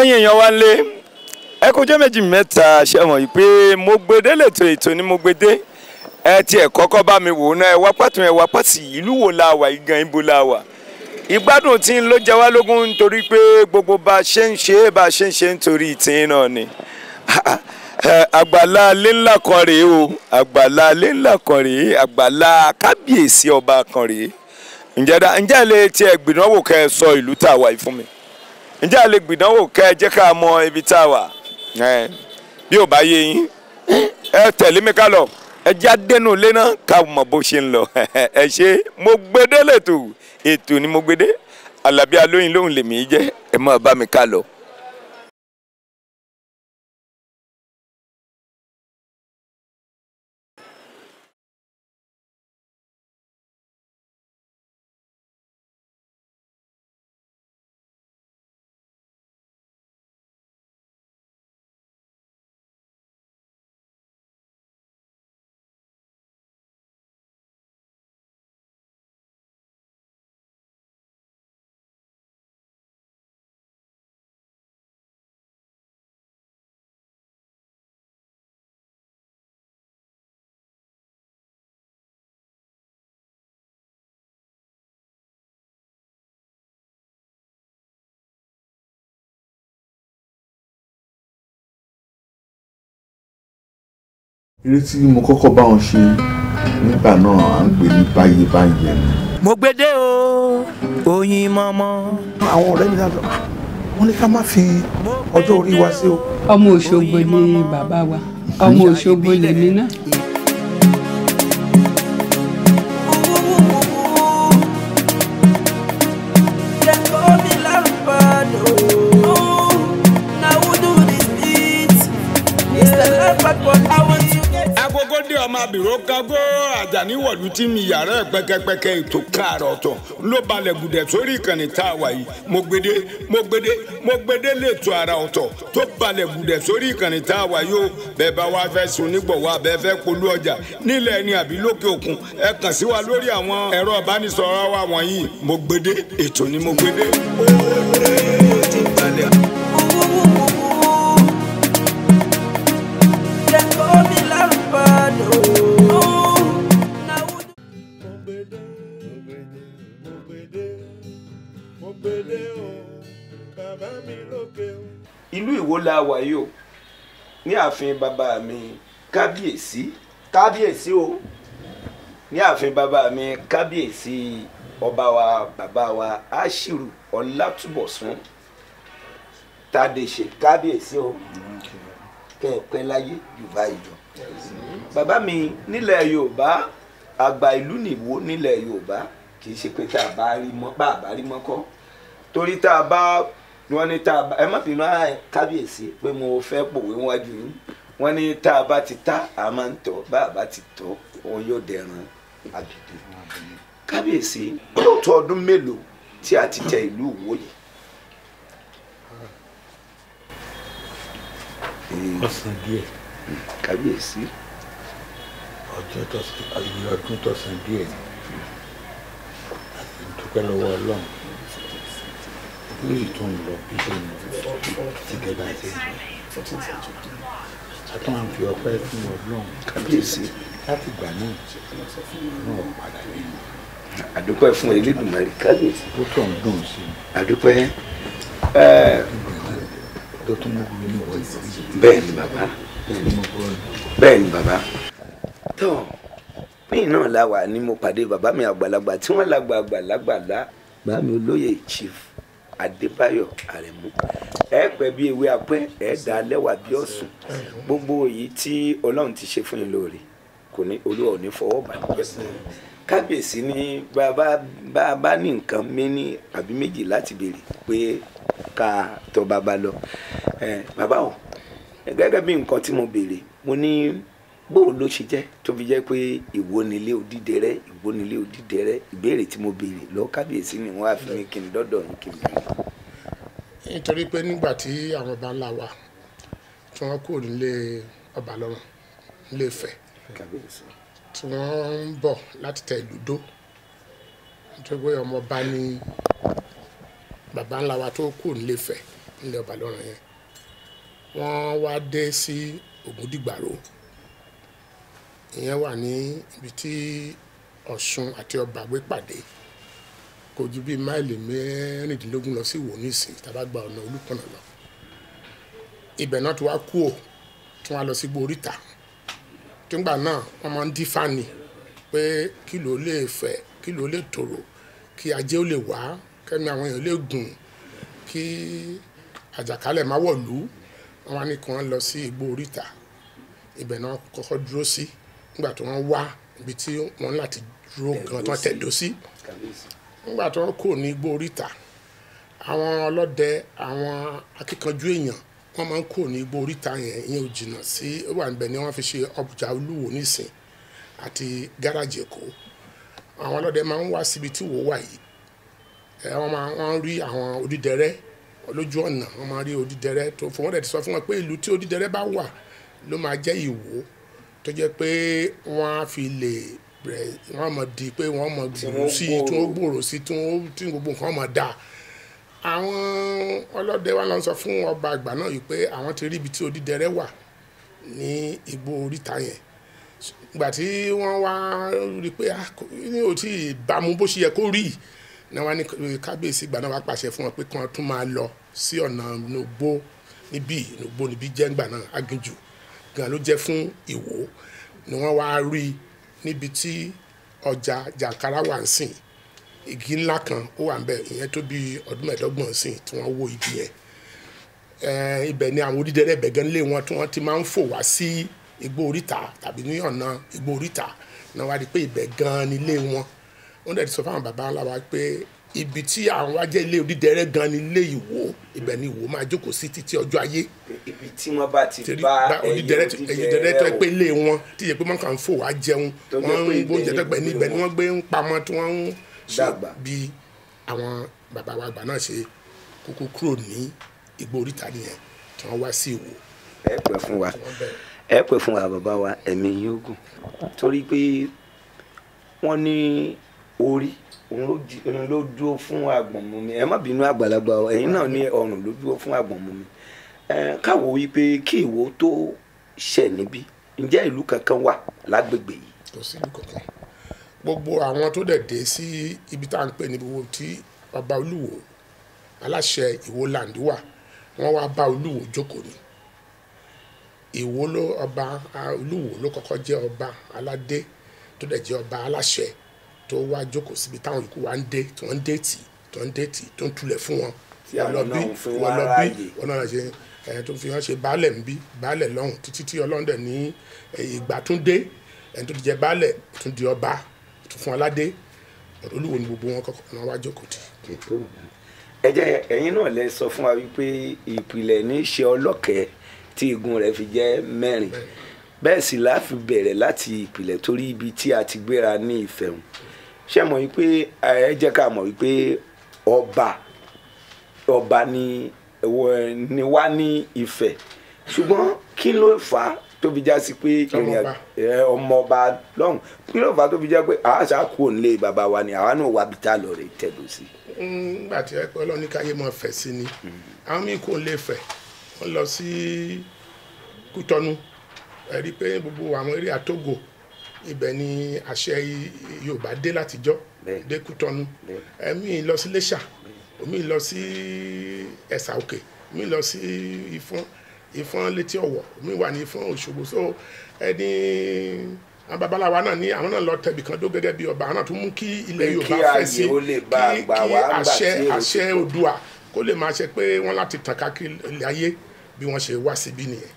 Ẹ̀yin èèyàn wa lé ẹ kó jẹ́ méjì mẹ́ta ṣe mọ̀ yìí pé mo gbedé lètò ètò ni mo gbedé. Ẹ tiẹ̀ kọ́kọ́ bá mi wò náà, ẹ wá pàtó ẹ wá pàtì ìlú wo la wà igan ibo la wà. Ìgbádùn tí ń ló jẹ wá lógún nítorí pé gbogbo bá a ṣe ń ṣe bá a ṣe ń ṣe nítorí ìtìín náà ni. Àgbàlá ilé ńlá kan rèé o, àgbàlá ilé ńlá kan rèé, àgbàlá kábíyèsí ọba kan rèé. Ǹjẹ́ lè tiẹ̀ gbìdánwò kẹ́ ẹ sọ ìlú tá a wà yìí fún mi? Ǹjẹ́ lè gbìdánwò kẹ́ ẹ jẹ́ ká mọ ibi tá a wà? Bí ò bá yé yín, ẹ tẹ̀lé mi ká lọ, ẹ já dénú ilé náà ká mọ bó ṣe ń lọ. Ẹ ṣe mo gbedé lẹ́tọ̀, ètò ni mo gbedé. Àlàbí Alóyin lóhùn lèmi jẹ́, ẹ máa bá mi ká lọ. Eré tí mo kọ́kọ́ bá wọn ṣe nígbà náà à ń pè ní báyé báyé ni. Mo gbedé o, oyin mọ́mọ́. Àwọn ọ̀rẹ́ mi náà wọ́n ní ká má fi ọjọ́ orí wa sí o. Ọmọ Òṣogbo ni bàbá wa, ọmọ Òṣogbo lèmi náà. Agogo kágó àjàníwọ̀lú tí mi yàrá ẹ̀ pẹ́kẹ́pẹ́kẹ́ ètò káàrọ̀ ọ̀tọ̀ ló balẹ̀ gùdẹ̀ sórí ìkànnì tá a wà yìí. Mo gbedé mo gbedé mo gbedé lètò àrà ọ̀tọ̀ tó balẹ̀ gùdẹ̀ sórí ìkànnì tá a wà yìí o. Bẹ́ẹ̀ bá wá fẹ́ sun nígbọ̀wọ́ abẹ́ fẹ́ polú ọjà nílẹ̀ ni àbí lókè òkun, ẹ kàn sí wa lórí àwọn ẹ̀rọ ìbánisọ̀rọ̀ wa wọ̀nyí. Mo gbedé ètò ni mo gbedé. Ó ti balẹ̀. Ìlú Ìwó la wà yìí o, ní ààfin bàbá mi kábíyèsí, kábíyèsí o, ní ààfin bàbá mi kábíyèsí ọba wa bàbá wa Aṣírù Ọlátúbọ̀sún Tádéṣe, kábíyèsí o, kẹ́ẹ̀pẹ́ láyé jù báyìí lọ. Bàbá mi nílẹ̀ Yorùbá, àgbà ìlú nìwó nílẹ̀ Yorùbá, kì í ṣe pé tá a bá rí mọ́ bá a bá rí mọ́ kọ́, torí tá a bá wọ́n ní tá a bá ẹ má bínú kábíyèsí pé mo fẹ́ pòwe wájú yín, wọ́n ní tá a bá ti tá a máa ń tọ̀, bá a bá ti tọ̀ òun yóò dẹran àbìdí. Kábíyèsí, yóò tó ọdún mélòó tí a ti tẹ ìlú Ìwó yìí? Ọ̀sán díẹ̀. Kábíyèsí. Ọjọ́ tó ọdún tó sàn díẹ̀ ni a sì dúpẹ́ lọ́wọ́ Ọlọ́run. Lóyè tó ń lọ bí ṣe ń lọ ti gẹ́gẹ́ àti ìlú. A tún à ń fi ọpẹ́ fún Ọlọ́run. Kábíyèsí. Láti ìgbà náà náà padà lẹ́yìn. Àdúpẹ́ fún Elédùmarè kábíyèsí. Ó tọ̀ ń dùn sí i. Àdúpẹ́. Tó tún mú mi ní ìwọ yìí. Bẹ́ẹ̀ ni bàbá. Bẹ́ẹ̀ ni bàbá. Tó pín náà la wà ní mo pàdé bàbá mi àgbàlagbà tí wọ́n lágbà àgbàlagbà bàbá mi olóyè Chief Adébáyọ̀ Àrẹ̀mú. Ẹ pẹ́ bí ewé apẹ́, ẹ dá lẹ́wà bí ọ̀sùn. Gbogbo èyí tí Ọlọ́run ti ṣe fún yín lóore kò ní Olúwa ò ní fọwọ́ bàjẹ́. Kábíyèsí ní bàbá ní nǹkan méní àbí méjì láti béèrè pé ká tọ̀ bàbá lọ. Bàbá o, gẹ́gẹ́ bí nǹkan tí mo béèrè, mo ní bóò ló ṣe jẹ́ tó fi jẹ́ pé Ìwó nílé odídẹrẹ́, Ìwó nílé odídẹrẹ́. Ìbéèrè tí mo béèrè lọ kábíyèsí ni wọ́n á fi mí kí n dọ́dọ̀ yín kí n béèrè. Nítorí pé nígbà tí àwọn ọba ńlá wa tí wọ́n kúrò nílé ọba lọ́rùn nílé Ifẹ̀ tí wọ́n ń bọ̀ láti tẹ ìlú dó, nítorí pé ọmọ ọba ni bàbá ńlá wa tó kúrò nílé Ifẹ̀ nílẹ̀ ọba lọ́rùn yẹn. Wọ́n wá dé sí Ògúndìgbàrò, ìyẹn wà ní ibi tí Ọ̀ṣun àti Ọbàgbé pàdé, kò ju bíi máìlì 16 lọ sí Ìwó nísìn tá a bá gba ọ̀nà Olúkànnà lọ. Ibẹ̀ náà ti wá kú ò tí wọ́n á lọ sí Gboríta. Nígbà náà wọ́n máa ń dífá ni pé kí ló lè fẹ̀, kí ló lè tòrò, kí ajé ó lè wá, kẹ́mi àwọn èèyàn lè gùn, kí àjàkálẹ̀ má wọ̀lú. Wọ́n wá ní kí wọ́n lọ sí igbó oríta. Ibẹ̀ náà kọ́kọ́ dúró sí nígbà tí wọ́n wá ibi tí wọ́n láti dúró gan tí wọ́n tẹ̀dó sí. Nígbà tí wọ́n kúrò ní igbó oríta, àwọn ọlọ́dẹ, àwọn akíkanjú èèyàn, wọ́n máa ń kúrò ní igbó oríta yẹn. Ìyẹn ò jìnnà sí, ó wà níbẹ̀ ni wọ́n fi ṣe ọjà Olúwo nísìn àti gáràjì Èkó. Àwọn ọlọ́dẹ máa ń wá síbi tí Ìwó wà yìí. Wọ́n máa ń rí àwọn odídẹrẹ́ lójú ọ̀nà, wọ́n máa rí odídẹrẹ́ tó fún wọn. Dẹ̀ ti sọ fún wọn pé ìlú tí odídẹrẹ́ bá wà ló máa jẹ́ Ìwó, tó jẹ́ pé wọ́n á fi lè bẹ̀rẹ̀, wọ́n mọ̀ di pé wọ́n mọ̀ gbòòrò sí, tí wọ́n gbòòrò sí, tí gbogbo nǹkan mọ̀ dáa. Àwọn ọlọ́dẹ wa lọ sọ fún ọba àgbà náà yìí pé àwọn ti rí ibi tí odídẹrẹ́ wà ní igbó oríta yẹn. Ìgbà tí wọ́n wá rí pé ní ò tí ì bámu bó ṣe yẹ kó rí, náà wá ní kábíyèsí ìgbà náà wá pàṣẹ fún wọn pé kí wọ́n tún máa lọ sí ọ̀nà Nùgbó níbí. Nùgbó níbí jẹ́ ńgbà náà, aginjù gan ló jẹ́ fún Ìwó. Ni wọ́n wá rí níbi tí ọjà Jàǹkárá wà ń sìn, igi ńlá kan ó wà ńbẹ̀, ìyẹn tó bí ọdún 25 sìn tí wọ́n wó igi yẹn. Ibẹ̀ ni àwọn odídẹrẹ́ ibẹ̀ gan lé wọn tí wọ́n ti máa ń fò wá sí igbó oríta tàbí ní ọ̀nà igbó oríta. Náà wá rí pé ibẹ̀ gan ni ilé wọn. Wọ́n dẹ̀ ti sọ fáwọn bàbá ńlá wa pé ibi tí àwọn wá jẹ́ ilé odídẹrẹ́ gan ni ilé Ìwó, ibẹ̀ ni Ìwó máa jókòó sí títí ọjọ́ ayé. Ibi tí wọ́n bá ti bá ẹyẹ odídẹrẹ́ tó pé ilé wọn tí yẹ pé wọ́n kàn ń fò wá jẹun, wọ́n ń gbóúnjẹ tó pẹ́ níbẹ̀ ni wọ́n gbé ń pamọ́ tí wọ́n ń ṣe bí àwọn bàbá wa àgbà náà ṣe kúkú kúrò ní igbó oríta nìyẹn tí wọ́n wá sí Ìwó. Ẹ pẹ́ fún wa, ẹ pẹ́ fún wa bàbá wa, ẹ̀mí yín ó gùn. Torí pé wọ́n ní orí òun ló dúró fún àgbọ̀n mú mi. Ẹ má bínú àgbàlagbà, ẹ̀yin náà ní ọrùn ló dúró fún àgbọ̀n mú mi. Káwo wípé kí Ìwó tó ṣẹ̀ níbí, ǹjẹ́ ìlú kankan wà lágbègbè yìí? Kò sí ìlú kankan. Gbogbo àwọn tó dẹ̀ dé sí ibi tá à ń pè ní gbogbo tí ọba Olúwo aláṣẹ Ìwó land wà, wọ́n wá bá Olúwo jókòó ni. Ìwó ló ọba Olúwo ló kọ́kọ́ jẹ́ ọba aládé tó dẹ̀ jẹ́ ọba aláṣẹ tó wá jókòó síbi táwọn yòókù wá ń dé, tí wọ́n ń dé tì, tó ń dé tì, tó ń tulẹ̀ fún wọn. Tí àwọn náà ń fún wa ráàyè. Wọ́n náà ṣe tó fi hàn ṣe baálẹ̀ ń bí baálẹ̀ lọ́hùn títí tí Ọlọ́run dẹ̀ ní ìgbà tún dé, ẹni tó ti jẹ baálẹ̀ tún di ọba tún fún aládé. Olúwo ni gbogbo wọn kọ́kọ́ náà wá jókòó tì. Ẹ jẹ́ ẹ̀yin náà lẹ sọ fún wa wípé ìpìlẹ̀ ní í ṣe ọlọ́kẹ́ tí igun rẹ̀ fi jẹ́ 4. Bẹ́ẹ̀ sì la fi bẹ̀rẹ̀ láti ìpìlẹ̀ torí ibi tí a ti gbéra ní Ifẹ̀ hùn. Ṣé mọ̀ wípé ẹ jẹ́ ká mọ̀ wípé ọba ni wá ní Ifẹ̀, ṣùgbọ́n kí ló fà á tó fi já sí pé ọmọ ọba lọ́hùn, kí ló fà á tó fi já pé àṣà kúrò nílé bàbá wa ni àwa náà wà bí tá a lọ rè tẹ̀dó sí. Nígbà tí ẹ pé Ọlọ́run ní káyé mọ̀ fẹ̀ sí ni, àwọn míì kò lè fẹ̀, wọ́n lọ sí Kútọ́nù. Ẹ rí i pé gbogbo àwọn eré àtógò ibẹ̀ ni àṣẹ Yorùbá dé látijọ́ dé Kútọ́nù. Ẹ̀mí lọ sí Iléṣà, omi lọ sí Ẹ̀sà Òkè, omi lọ sí Ìfọ̀n, Ìfọ̀n létí Ọ̀wọ̀, omi wà ní Ìfọ̀n Òṣogbo. So ẹni àwọn babaláwa náà ní àwọn náà lọ tẹ̀bì kan dó gẹ́gẹ́ bí ọba, àwọn náà tún mú kí ilẹ̀ Yorùbá fẹ̀ sí, kí àṣẹ Oòduà kó lè máa ṣe pé wọ́n láti tàn káàkiri ilẹ̀ ayé bí wọ́n ṣe wá síbí nìyẹn.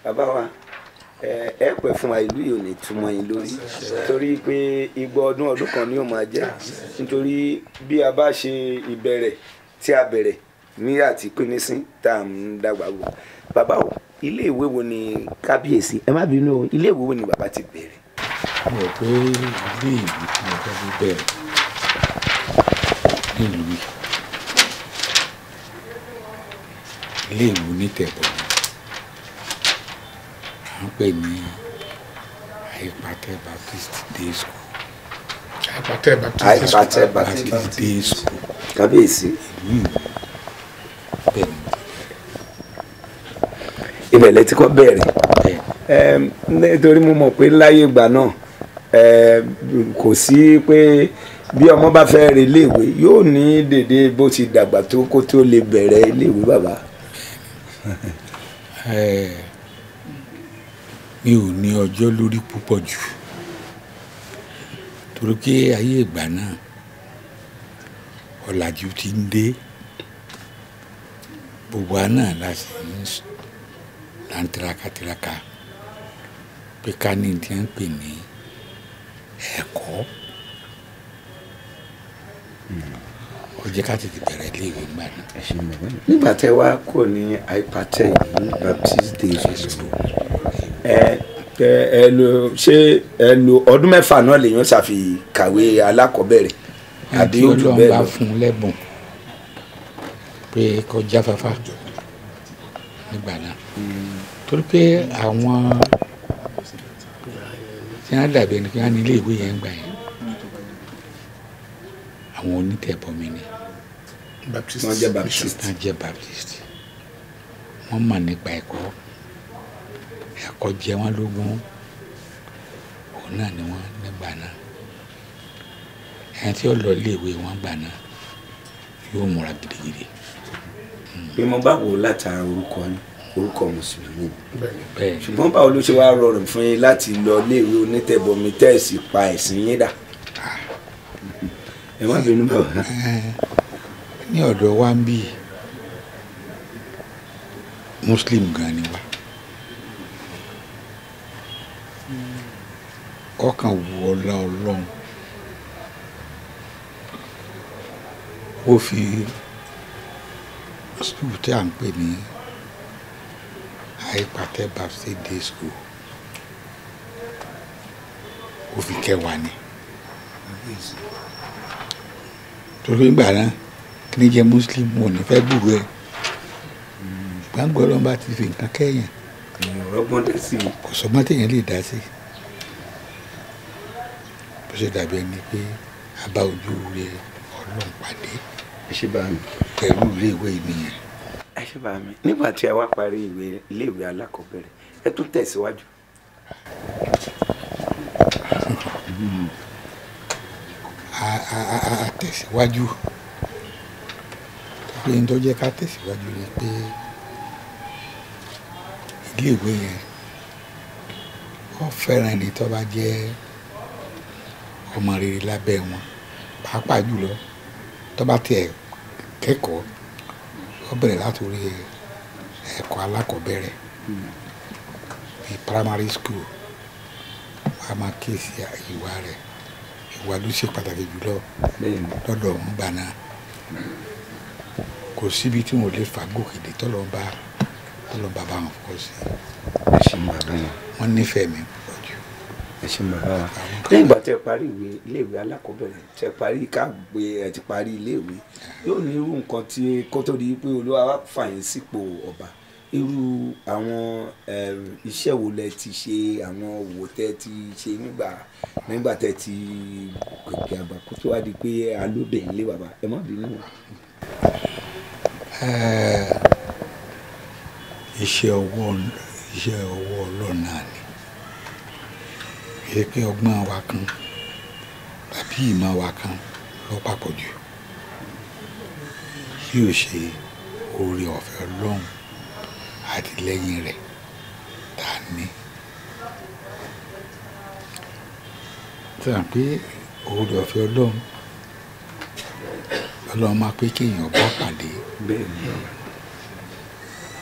Bàbá wa, ẹ pẹ́ fún wa, ìlú yìí ò ní túmọ̀ yín lórí torí pé igba ọdún ọdún kan ni ó máa jẹ́. Nítorí bí a bá ṣe ìbẹ̀rẹ̀ tí a bẹ̀rẹ̀ ní àti pínísín tá à ń dàgbà wò. Bàbá o, ilé ìwé wo ni kábíyèsí, ẹ má bínú o, ilé ìwé wo ni bàbá ti bẹ̀rẹ̀? Mo rò pé ilé ìwé tí mo fẹ́ fi bẹ̀rẹ̀ nílùú yìí, ilé ìwé onítẹ̀bọ̀ à ń pè ní Àìpàtẹ Baptist Day School. Àìpàtẹ Baptist Day School. Kábíyèsí. Ìlú Ìwó bẹ́ẹ̀ ni mo ti Ibẹ̀ lẹ ti kọ́ bẹ̀rẹ̀. Nítorí mo mọ̀ pé láyé ìgbà náà kò sí pé bí ọmọ bá fẹ́ re iléèwé yóò ní dèdè bó ti dàgbà tó kó tó lè bẹ̀rẹ̀ iléèwé bàbá. Mi ò ní ọjọ́ lórí púpọ̀ jù torí pé ayé ìgbà náà ọ̀làjú ti ń dé, gbogbo wa náà la sì ń là ń tiraka pé ká ní tí wọ́n ń pè ní ẹ̀kọ́. Ó jẹ́ ká tètè bẹ̀rẹ̀ iléèwé ńgbà náà. Nígbà tẹ́ wá kò ní Àìpàtẹ Baptist Day School, ẹ lò ṣé ẹ lò ọdún 6 náà lèèyàn ṣàfi kàwé alákọ̀ọ́bẹ̀rẹ̀ àbí ojú bẹ́ẹ̀ lọ? Ọlọ́run bá fún un lẹ́bùn pé kó jáfáfá nígbà náà, torí pé àwọn tí wọ́n dàbí ẹni pé wọ́n ní iléèwé yẹn ń gbà yẹn, àwọn onítẹ̀bọmi ni. Wọ́n jẹ́ Baptist. Wọ́n jẹ́ Baptist. Wọ́n mọ̀ nípa ẹ̀kọ́, ẹ̀kọ́ jẹ wọ́n lógún, òun náà ni wọ́n nígbà náà. Ẹni tí ó lọ iléèwé wọn gbà náà yóò múra gidigidi. Bí mo bá wò látara orúkọ ni orúkọ mùsùlùmí, ṣùgbọ́n báwo ló ṣe wá rọrùn fún yín láti lọ iléèwé onítẹ̀bọmi tẹ́ẹ̀sì pa ẹ̀sìn yín dà? Ẹ má bínú bàbá. Ní ọ̀dọ̀ wa ń bí muslim gan ni wa, ọkàn wù ọlá Ọlọ́run ó fi skul tí à ń pè ní Àìpàtẹ Baptist Day School ó fi kẹwàá ni. Torí ìgbà náà kí ni jẹ́ muslim ò ní fẹ́ gbúrú ẹ̀, gbàngbọ́ Ọlọ́run bá ti fi nǹkan kẹ́yìn kò sọgbọ́n téèyàn lè dá sí. Bó ṣe dàbí ẹni pé a bá ojú rẹ Ọlọ́run pàdé pẹ̀lú iléèwé nìyẹn. Ẹ ṣe bá mi. Nígbà tí a wá parí ìwé iléèwé alákọ̀ọ́bẹ̀rẹ̀ ẹ tún tẹ̀síwájú. A tẹ̀síwájú pé n tó jẹ́ ká tẹ̀síwájú ni pé iléèwé yẹn wọ́n fẹ́ràn ẹni tó bá jẹ́ ọmọ rere lábẹ́ wọn, pàápàá jùlọ tó bá tiẹ̀ kẹ́kọ̀ọ́ ó bẹ̀rẹ̀ láti orí ẹ̀kọ́ alákọ̀ọ́bẹ̀rẹ̀ bíi primary school, wọ́n á máa kíyèsí ìwà rẹ̀. Ìwà ló ṣe pàtàkì jùlọ lọ́dọ̀ ọ̀hún gbà náà. Kò síbi tí wọn ò lè fà gòkè dé tọ́lọ́ba bá wọn fọwọ́ sí. Ẹ ṣeun bàbá wa. Wọ́n nífẹ̀ẹ́ mi púpọ̀ jù. Ẹ ṣeun bàbá wa. Lẹ́yìn ìgbà tẹ́ parí ìwé iléèwé alákọ̀ọ́bẹ̀rẹ̀ tẹ́ parí káàgbé ẹ ti parí iléèwé yóò ní irú nǹkan tí kó tó di pé Olúwa wá fà yín sípò ọba, irú àwọn iṣẹ́ wo lẹ ti ṣe, àwọn òwò tẹ́ ti ṣe nígbà tẹ́ ti gòkè àgbà kó tó wá di pé alóde ilé bàbá? Ẹ má bínú. Iṣẹ́ ọwọ́ Ọlọ́run náà ni. Kì í ṣe pé ọgbọ́n wa kan tàbí ìmọ̀ wa kan ló papọ̀ jù, bí ó ṣe oore ọ̀fẹ́ Ọlọ́run àtìlẹ́yìn rẹ̀ tá a ní. Tí a pé oore ọ̀fẹ́ Ọlọ́run, Ọlọ́run máa pé kéèyàn bá pàdé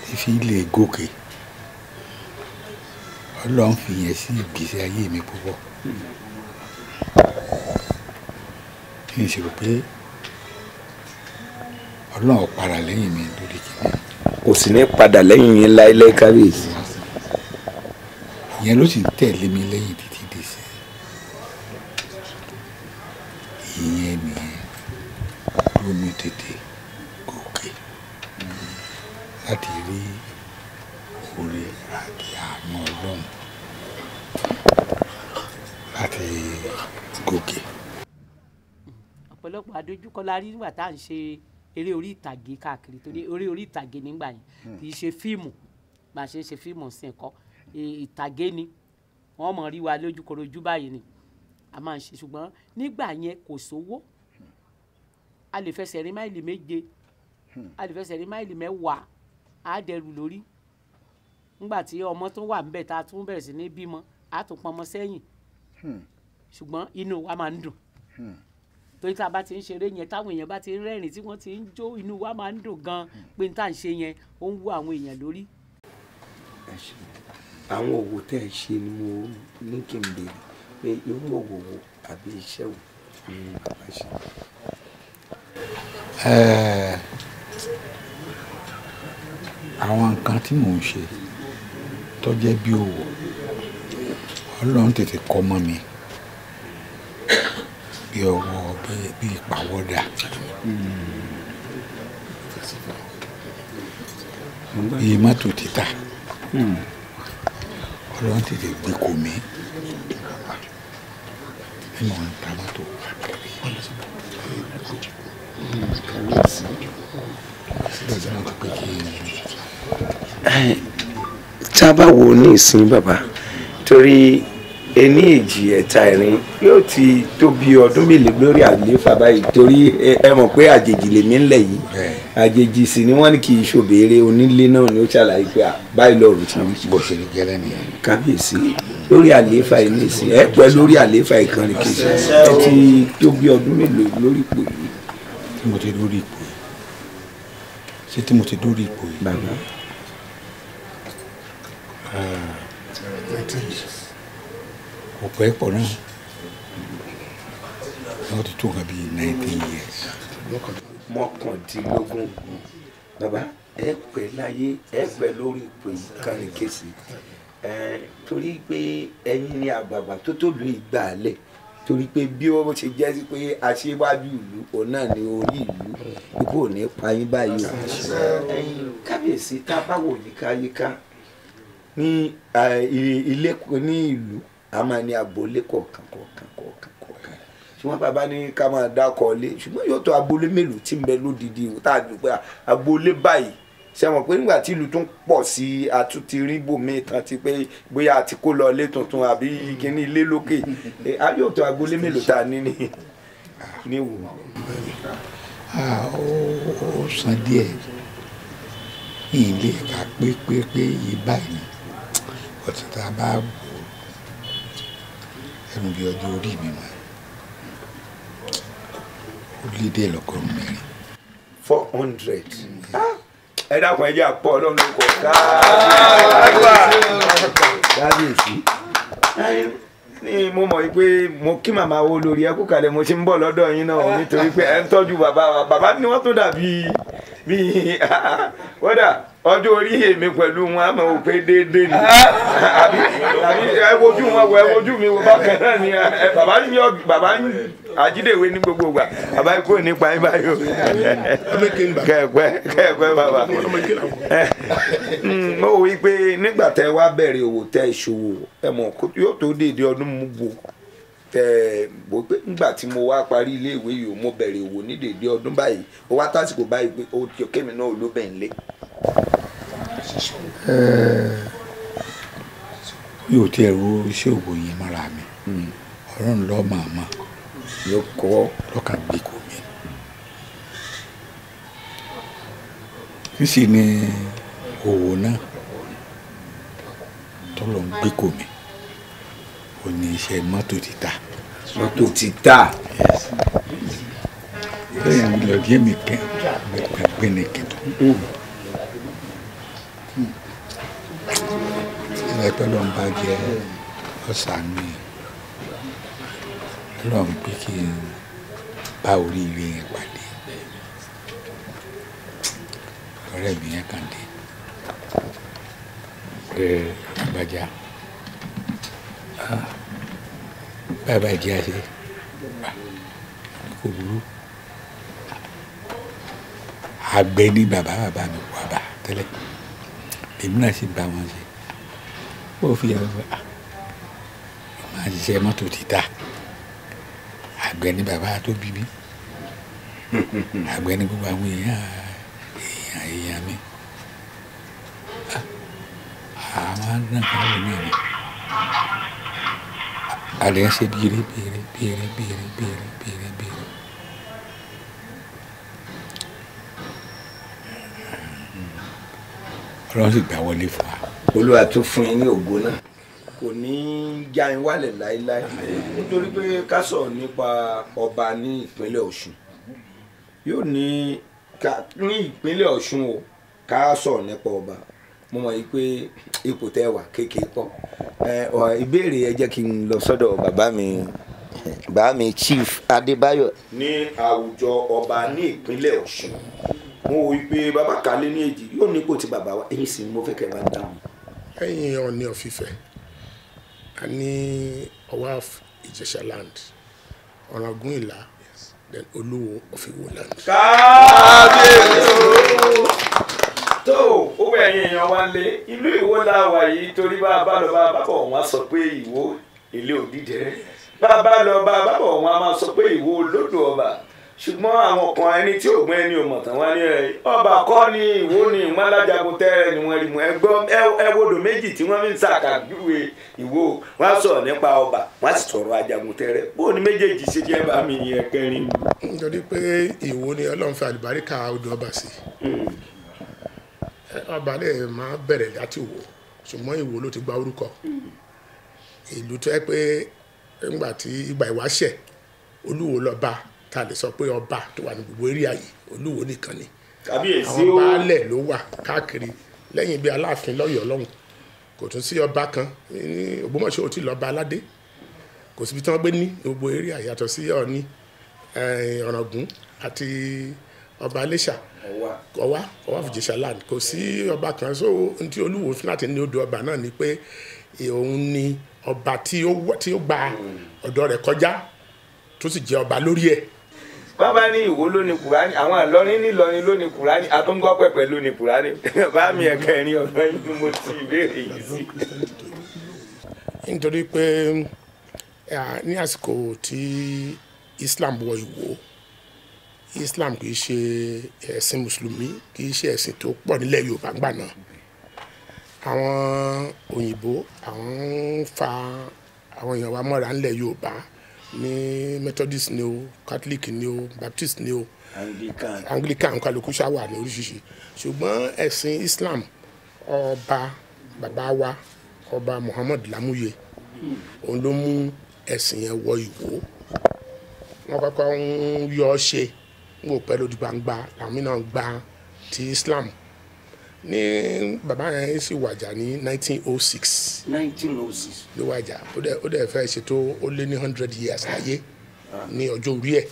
tí fi lè gòkè. Ọlọ́run fi yẹn sí ìgbésí ayé mi púpọ̀. Kí n sì rò pé Ọlọ́run ò padà lẹ́yìn mi lórí kìíní. Kò sì ní padà lẹ́yìn yín láéláé kábíyèsí. Ìyẹn ló sì ń tẹ̀lé mi lẹ́yìn títí dé sí. Ìyẹn nìyẹn ló mú tètè gòkè láti rí oore àti àánú Ọlọ́run láti gòkè. Ọ̀pọ̀lọpọ̀ àdójúkọ la rí nígbà tá à ń ṣe eré orí ìtàgé káàkiri, torí eré orí ìtàgé nígbà yẹn kì í ṣe fíìmù. Bá a ṣe ń ṣe fíìmù sí nǹkan ìtàgé ni wọ́n mọ̀ rí wa lójúkorojú báyìí ni a máa ń ṣe. Ṣùgbọ́n nígbà yẹn kò sówó, a lè fẹsẹ̀ rìn máìlì 7, a lè fẹsẹ̀ rìn máìlì 10, á dẹrù lórí. Nígbà tí ọmọ tó wà ńbẹ̀ tá a tún bẹ̀rẹ̀ sí ní bímọ, á tún pọnmọ sẹ́yìn. Ṣùgbọ́n inú wa máa ń dùn torí tá a bá ti ń ṣeré yẹn, táwọn èèyàn bá ti ń rẹ́rìn tí wọ́n ti ń jó, inú wa máa ń dùn gan pé n tá à ń ṣe yẹn ó ń wú àwọn èèyàn lórí. Àwọn òwò tẹ́ ẹ ṣe ni mo ní kí n béèrè pé irú òwò wo àbí iṣẹ́ wo ni bàbá ṣe. Àwọn nǹkan tí mò ń ṣe tó jẹ́ bí òwò, Ọlọ́run tètè kọ́ mọ́ mi bí ọwọ́ bí ìpàwọ́dà, bí mọ́tò títà. Ọlọ́run tètè gbé kò mí bí mò ń ta mọ́tò káàkiri. Tá a bá wo ní ìsìn bàbá, torí ení èjì ẹ̀ta ẹ̀rin yóò ti tó bí ọdún mélòó lórí àlééfà báyìí, torí ẹ mọ̀ pé àjèjì lèmi ńlẹ̀ yìí, àjèjì sì ni wọ́n ní kì í ṣòbéèrè, onílé náà ni ó ṣàlàyé pé báyìí lọ́rùn ti rí. Bó ṣe rí gẹ́lẹ́ nìyẹn. Kábíyèsí, lórí àlééfà yìí ní ìsìn ẹ pẹ́ lórí àlééfà ìkànnì kejì, ẹ ti tó bí ọdún mélòó lórí ipò yìí. Tí mo ti lórí ipò yìí, ṣé tí mo ti lórí ipò yìí. Bàbá. Kò pẹ́ pọ̀ náà, wọ́n ti tó nǹkan bíi 19 years. 19. Bàbá ẹ pẹ́ láyé, ẹ pẹ́ lórí ipò ìkànnì kejì, torí pé ẹ̀yin ni àgbààgbà tó tó lu ìgbà alẹ̀, torí pé bí ó ṣe jẹ́ sí pé aṣíwájú ìlú òun náà ni orí ìlú, ikú ò ní pa yín báyìí o. Kábíyèsí, tá a bá wò yíkáyíká ní ilé ní ìlú, a máa ní agboolé kọ̀ọ̀kan kọ̀ọ̀kan kọ̀ọ̀kan kọ̀ọ̀kan, ṣùgbọ́n bàbá ní ká máa dákọ̀ lé, ṣùgbọ́n yóò tó agboolé mélòó tí ń bẹ lódìdí tá a dùn pé agboolé báyìí. Ṣe mọ̀ pé nígbà tí ìlú tún pọ̀ sí i, a tún ti rí bòmíì tán ti pé bóyá a ti kó lọ ilé tuntun àbí kíní ilé lókè, a yóò tó agboolé mélòó tá a ní ní wò. Ó san díẹ̀ ní ilé ẹ̀ka pé yìí báyìí ni ọ̀tún tá a bá wò ẹnu bí ọjọ́ orí mi mọ́, ó lé díẹ̀ lọ́gọ́rùn-ún mẹ́rin. 400. Ẹ dákun, ẹ jẹ́ àpọ̀ Ọlọ́run ló kọ kábíyèsí. Ní mo mọ̀ pé mo kí màmá wo lórí ẹ kú kalẹ̀, mo ṣe ń bọ̀ lọ́dọ̀ yín náà nítorí pé ẹ ń tọ́jú bàbá wa. Bàbá ni wọ́n tún dàbí bí kódà ọjọ́ orí èmi pẹ̀lú wọn á mọ̀ pé déédéé ni, àbí ẹ wojú wọn wọ ẹ wojú mi wọ bákan náà ni. Bàbá ń yọ bàbá ń àjídèwé ní gbogbo ìgbà, bàbá kò ní pa ẹ báyìí o. Kẹ̀pẹ́ kẹ̀pẹ́ bàbá. Mo wí pé nígbà tẹ wá bẹ̀rẹ̀ òwò tẹ ìṣòwò, ẹ mọ̀ yóò tó déédéé ọdún mú gbò tẹ bó pé nígbà tí mo wá parí ilé ìwé yìí, mo bẹ̀rẹ̀ òwò ní déédéé ọdún báyìí, ó wá tásìkò báyìí pé ó ti kémi náà ló bẹ̀ ń lé. Mi ò tiẹ̀ ro iṣẹ́ òwò yẹn mọ́ra mi, Ọlọ́run ló màmá ló kọ́ lọ́kàn gbé kò mí. Níṣì ni òwò náà tọ́lọ̀ ń gbé kò mí, ò ní iṣẹ́ mọ́tò títà. Mọ́tò títà. Lẹ́yìn lọ díẹ̀ mi kẹ́ gbẹ́ ní kẹ́tọ́. Ẹ pẹ́ lọ́n bá jẹ́ ọ̀sán mi, lọ́n pé kí n bá oríire yẹn pàdé. Ọ̀rẹ́ mi yẹn kàn dé pé àgbàjá báyìí báyìí jẹ́ àṣẹ kò burú. Àgbẹ̀ ní bàbá bàbá mi wà bá tẹ́lẹ̀, èmi náà sì bá wọn ṣe. Ó fi hàn pé máa ṣiṣẹ́ mọ́tò títà, àgbẹ̀ ní bàbá tó bí mi, àgbẹ̀ ní gbogbo àwọn èèyàn èèyàn èèyàn mi. Àwọn náà kan wò náà ni àlẹ́ ń ṣe bíire bíire bíire bíire bíire bíire bíire. Ọlọ́run sì gbà wọlé fún wa. Olúwa tó fún yín ní ògo náà kò ní í já yín wálẹ̀ láéláé, nítorí pé ká sọ̀rọ̀ nípa ọba ní ìpínlẹ̀ Ọ̀ṣun yóò ní ní ìpínlẹ̀ Ọ̀ṣun o, ká sọ̀rọ̀ nípa ọba. Mo mọ̀ yìí pé ipò tẹ́ wà kékeré pọ̀. Ìbéèrè ẹ jẹ́ kí n lọ sọ́dọ̀ bàbá mi Chief Adébáyọ̀ ní àwùjọ ọba ní ìpínlẹ̀ Ọ̀ṣun. Mo wò pé bàbá kálé ní èjì yóò nípò tí bàbá wa, èyí sì ni mo fẹ́ kẹ́ bá dáhùn. Ẹ̀yin Ọọ̀ni of Ifẹ̀, a ní Ọwá of Ìjẹ̀ṣà land, Ọ̀ràngún Ìlá, then Olúwo of Ìwó land. Kábíyèsí tó ó wẹ̀ ẹ̀yin èèyàn wa lé ìlú Ìwó la wà yìí, torí bá a bá lọ bá a bá bọ̀ wọ́n á sọ pé Ìwó ilé òdìdẹrẹ́, bá a bá lọ bá a bá bọ̀ wọ́n á máa sọ pé Ìwó olódò ọba. Ṣùgbọ́n àwọn kan ẹni tí ògbọ́n ẹni ò mọ̀ tán wá ní ẹ ọba kọ́ ni Ìwó ni ìwọ́n alájagun tẹ́rẹ̀ ni wọ́n rí mu. Ẹgbọ́n ẹwọ́dọ̀ méjì tí wọ́n fi ń ṣàkàjúwe Ìwó, wọ́n á sọ̀rọ̀ nípa ọba, wọ́n á sì sọ̀rọ̀ ajagun tẹ́rẹ̀. Bó ni méjèèjì ṣe jẹ́ bá mi yẹn kẹrin. Nítorí pé Ìwó ni Ọlọ́run fi àlùbáríkà odò ọba sí. Ọba lè máa bẹ̀rẹ̀ láti Ìwó, ṣùgbọ́n Ìwó ló ti gba orúkọ. Ìlú tó yẹ pé nígbà tí ìgbà ìwáṣẹ̀ Olúwo lọ́ba, ta lè sọ pé ọba tó wà ní gbogbo eré ayé Olúwo nìkan ni. Kábíyèsí o. Àwọn baálẹ̀ ló wà káàkiri lẹ́yìn bí Aláàfin lọ́yọ̀ọ́ lọ́hùn, kò tún sí ọba kan ní Ògbómọ̀ṣọ́ ò tí lọ́ba aládé, kò síbi tí wọ́n gbé ní gbogbo eré ayé yàtọ̀ sí Ọọ̀ni, Ọ̀ràngún àti ọba Iléṣà, Ọwá of Ìjẹ̀ṣà land, kò sí ọba kan. So n tí Olúwo fún láti ní odò ọba náà ni pé òun ni ọba tí ó gba ọ̀dọ̀ rẹ̀ kọjá tó sì jẹ́ ọba lórí ẹ̀. Bàbá ní Ìwó ló ní Kùránì, àwọn Ìlọrin ní Ìlọrin ló ní Kùránì, àtúngbọ́ pẹ̀pẹ̀ ló ní Kùránì. Bàbá mi ẹ̀kẹrin ọ̀dọ́ yìí ni mo ti ìbéèrè yìí sí. Nítorí pé ní àsìkò tí Islam wọ Ìwó, Islam kì í ṣe ẹ̀sìn mùsùlùmí, kì í ṣe ẹ̀sìn tó pọ̀ nílẹ̀ Yorùbá ńgbà náà. Àwọn òyìnbó àwọn ń fa àwọn èèyàn wa mọ́ra nílẹ̀ Yorùbá, ní Methodist ni o, Catholic ni o, Baptist ni o, Anglican, kálukú ṣá wà ní oríṣiríṣi. Ṣùgbọ́n ẹ̀sìn Islam, ọba bàbá wa ọba Muhammad Lámúyẹ, òun ló mú ẹ̀sìn yẹn wọ Ìwó. Wọ́n kọ́kọ́ ń yọ ọ́ ṣe ń wò pẹ́ lójú gbangba, làwọn náà gba ti Islam. Ní bàbá yẹn sì wàjà ní 1906. 1906 ló wàjà. Ó dẹ̀ fẹ́ ṣètò ó lé ní 100 years láyé ní ọjọ́ orí ẹ̀.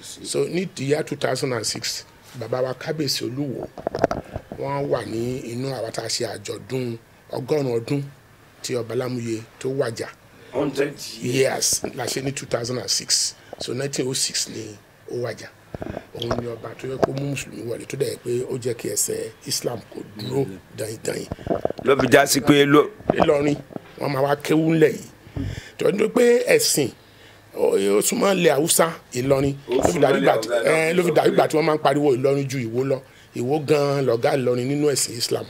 So ní the year 2006, bàbá wa Kábíyèsí Olúwo wọ́n wà ní inú àwa tá a ṣe àjọ̀dún 100 ọdún tí ọba Lámúyẹ tó wàjà. 100 years la ṣe ní 2006. So 1906 ni ó wàjà. Òun ni ọba tó yẹ kó mú mùsùlùmí wọlé, tó dẹ̀ pé ó jẹ́ kí ẹsẹ̀ Islam kò dúró daindain. Ló fi já sí pé Ìlọrin wọn máa wá kéwú ńlẹ̀ yìí, tó ń pé ẹ̀sìn ó súnmọ́ ilẹ̀ Haúsá Ìlọrin, ló fi dàbí ìgbà tí wọ́n máa ń pariwo Ìlọrin ju Ìwó lọ. Ìwó gan-an lọ̀gá Ìlọrin nínú ẹ̀sìn Islam.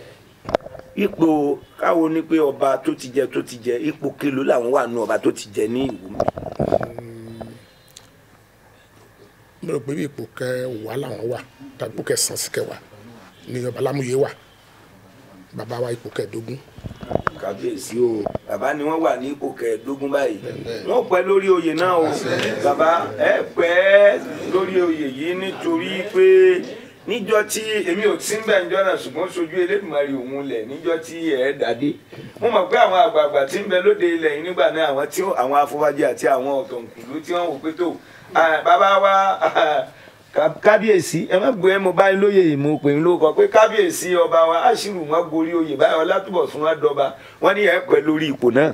Ipò káwo ni pé ọba tó ti jẹ ipò kelo làwọn wà nù ọba tó ti jẹ ní Ìwó mi. Mo rò pé bí ipò kẹwàá làwọn wà, tàbí ipò kẹsàn-án sí kẹwàá ni ọba Lámúyẹ wà, bàbá wa ipò kẹẹ̀ẹ́dógún. Kábíyèsí o, bàbá ni wọ́n wà ní ipò kẹẹ̀ẹ́dógún báyìí. Wọ́n pẹ́ lórí oyè náà o, bàbá ẹ pẹ́ lórí oyè yìí, nítorí pé níjọ́ tí èmi ò tí ń bẹ̀ níjọ́ náà, ṣùgbọ́n sojú Elédùmarè òun lẹ̀ níjọ́ tí ẹ̀ dàdé. Mo mọ̀ pé àwọn àgbààgbà tí ń bẹ lóde ilẹ̀ yìí nígbà náà, àwọn tí àwọn afọbajẹ àti àwọn ọ̀tọ̀ǹkùlú tí wọ́n wò pé tó bàbá wa kábíyèsí ẹ má gbé mo báyìí lóye mo pè ń lóko pé kábíyèsí ọba wa àṣírù wọn gorí oyè báyìí Ọlátúbọ̀sún wọn dọba wọn ní ẹ pẹ́ lórí ipò náà.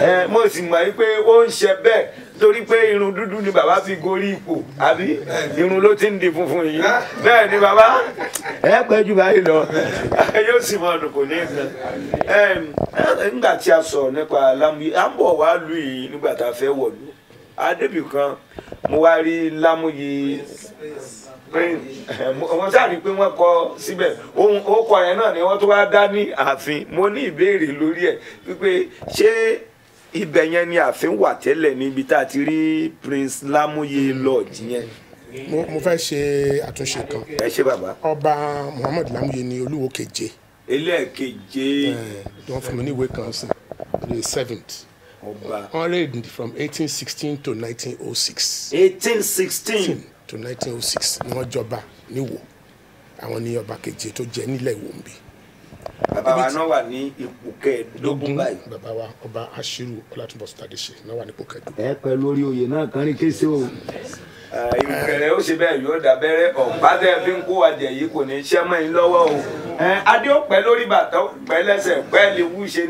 Ẹ mo sì mọ̀ pé ó ń ṣe bẹ́ẹ̀ torí pé irun dúdú ni bàbá fi gorí ipò, àbí irun ló ti ń di funfun yìí. Bẹ́ẹ̀ ni bàbá ẹ pẹ́ jù báyìí lọ, yóò sì mọ ọdún kò ní í kan. Nígbà tí a sọ̀rọ̀ nípa Lámúyẹ, à ń bọ̀ wá lù yìí nígbà tá a fẹ́ wọ̀lú adébì kan, mo wá rí Lámúyẹ Wọ́n sáré pé wọ́n kọ síbẹ̀ ohun ó kọ yẹn náà ni wọ́n tó wá dá ní ààfin. Mo ní ìbéèrè lórí ẹ̀ wípé ṣé ibẹ̀ yẹn ni ààfin wà tẹ́lẹ̀ níbi tá a ti rí Prince Lámúyẹ Lodge yẹn. Mo fẹ́ ṣe àtúnṣe kan. Ẹ ṣé bàbá. Ọba Muhammad Lámúyẹ ni olúwo keje. Ẹlẹ́ẹ̀keje. Wọ́n fún mi ní ìwé kan sí the seventh. Ọba. Wọ́n reigned from 1816 to 1906. 1816 to 1906 ni wọ́n jọba níwò. Àwọn ni ọba keje tó jẹ nílẹ̀ Ìwó ń bí. Bàbá wa náà wà ní ipò kẹẹ̀ẹ́dógún báyìí. Bàbá wa ọba Ashiru Ọlátúnbọ̀sún Tádéṣe náà wà nípò kẹẹ̀ẹ́dógún. Ẹ pẹ̀lú orí oyè náà kan ní kése o. Ìrùkẹ̀rẹ̀ ó ṣe bẹ́ẹ̀ yóò dàbẹ́rẹ́ ọ̀pá tẹ́ fi ń kó wa jẹ yìí kò ní í ṣẹ́ mọ́ yín lọ́wọ́ o. Adé ó pẹ́ lórí bàtà ó pẹ́ lẹ́sẹ̀ pẹ́ lè wú ṣe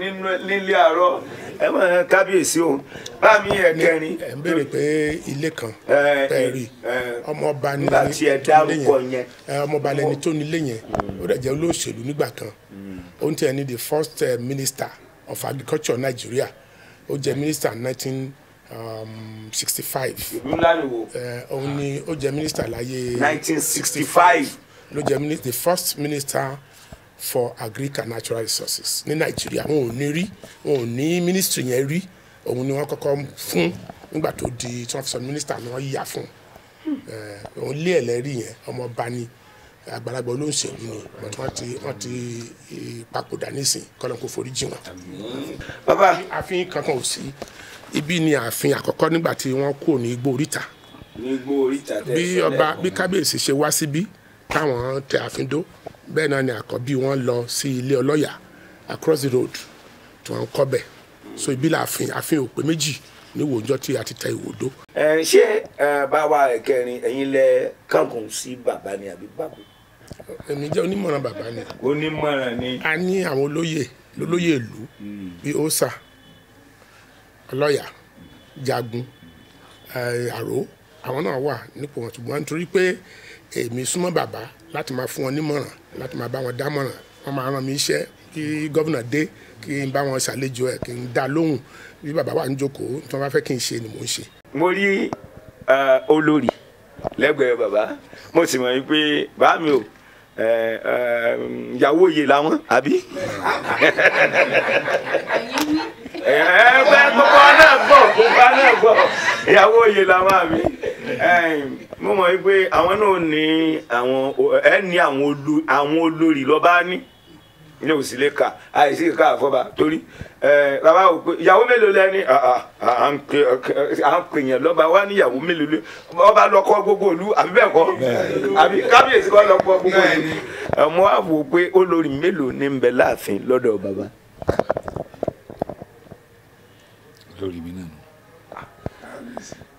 nílé àárọ̀. Ẹ mọ̀ kábíyèsí o. Bá mi ẹ̀kẹrin. Ẹ ń béèrè pé ilé kan bẹ́ẹ̀ rí ọmọọba ní nígbà tí ẹ dárúkọ yẹn. Ọmọọba lẹni tó nílé yẹn ó dẹ̀ jẹ́ olóṣèlú nígbà kan. Ó ń tẹ̀ ní the first minister of agriculture Nigeria. Ó jẹ́ minister 1965. Ìlú ńlá ni wo. Òun ni ó jẹ́ minister láyé 1965 ló jẹ́ the first minister for agric and natural resources ní Nàìjíríà. Wọn ò ní rí, wọn ò ní ministry yẹn rí. Òun ni wọ́n kọ́kọ́ fún nígbà tó di tí wọ́n fi sọ minister ni wọ́n yíya fún. Òun lé ẹlẹ́rìí yẹn ọmọọba ni àgbàlagbà olóṣèlú ni but wọ́n ti papòdà nísìn kọ́lọ́n kò forí jì wọ́n. Bàbá ààfin kankan ò sí. Ibi ni ààfin àkọ́kọ́ nígbà tí wọ́n kúrò ní igbó oríta. Ní igbó oríta tẹ bí ọba bí kábíyèsí ṣe wá síbí táwọn tẹ ààfin dó bẹ́ẹ̀ náà ni àkọ́bí wọn lọ sí ilé ọlọ́yà across the road tí wọ́n ń kọ́ bẹ̀. So ibi lààfin ààfin ò pé méjì ní wòjọ́ tí a ti tẹ ìwòdó. Ẹ ṣé báwa ẹ̀kẹrin ẹ̀yin lẹ kànkùn sí bàbá ni àbí bàbá? Èmi jẹ́ onímọ̀ràn bàbá ni. Onímọ̀ràn ni. A ní àwọn olóyè lólóyè ìlú bíi òòṣà ọlọ́yà jagun àró àwọn náà wà nípò wọn ṣùgbọ́n nítorí pé èmi súnmọ́ bàbá láti máa fún wọn nímọ̀ràn láti máa bá wọn dámọ̀ràn wọ́n máa rán mi iṣẹ́ kí gómìnà dé kí n bá wọn ṣàlejò ẹ̀ kí n dá lóhùn bí bàbá wà ń jókòó tí wọ́n bá fẹ́ kí n ṣe ni mò ń ṣe. Mo rí olórí lẹ́gbẹ̀ẹ́ bàbá mo sì mọ̀ wípé bàbá mi ò ìyàwó oyè làwọn àbí. Ẹgbẹ́ gbogbo náà gbọ́ gbogbo náà gbọ́ ìyàwó oyè làwọn àbí. Mo mọ̀ wípé àwọn náà ní àwọn ẹ ní àwọn olórí lọ́ba ní ní òsì lè kà àìsí ká àfọba torí bàbá ò pé ìyàwó mélòó lẹ́ni à ń pè yẹn lọ́ba wá ní ìyàwó mélòó lé ọba lọ́kọ́ gbogbo ìlú àbí bẹ́ẹ̀ kọ́ àbí kábíyèsí kọ́ lọ́kọ́ gbogbo ìlú. Mo wá wò pé olórí mélòó ní ń bẹ láàfin lọ́dọ̀ bàbá. Olórí mi náà nù.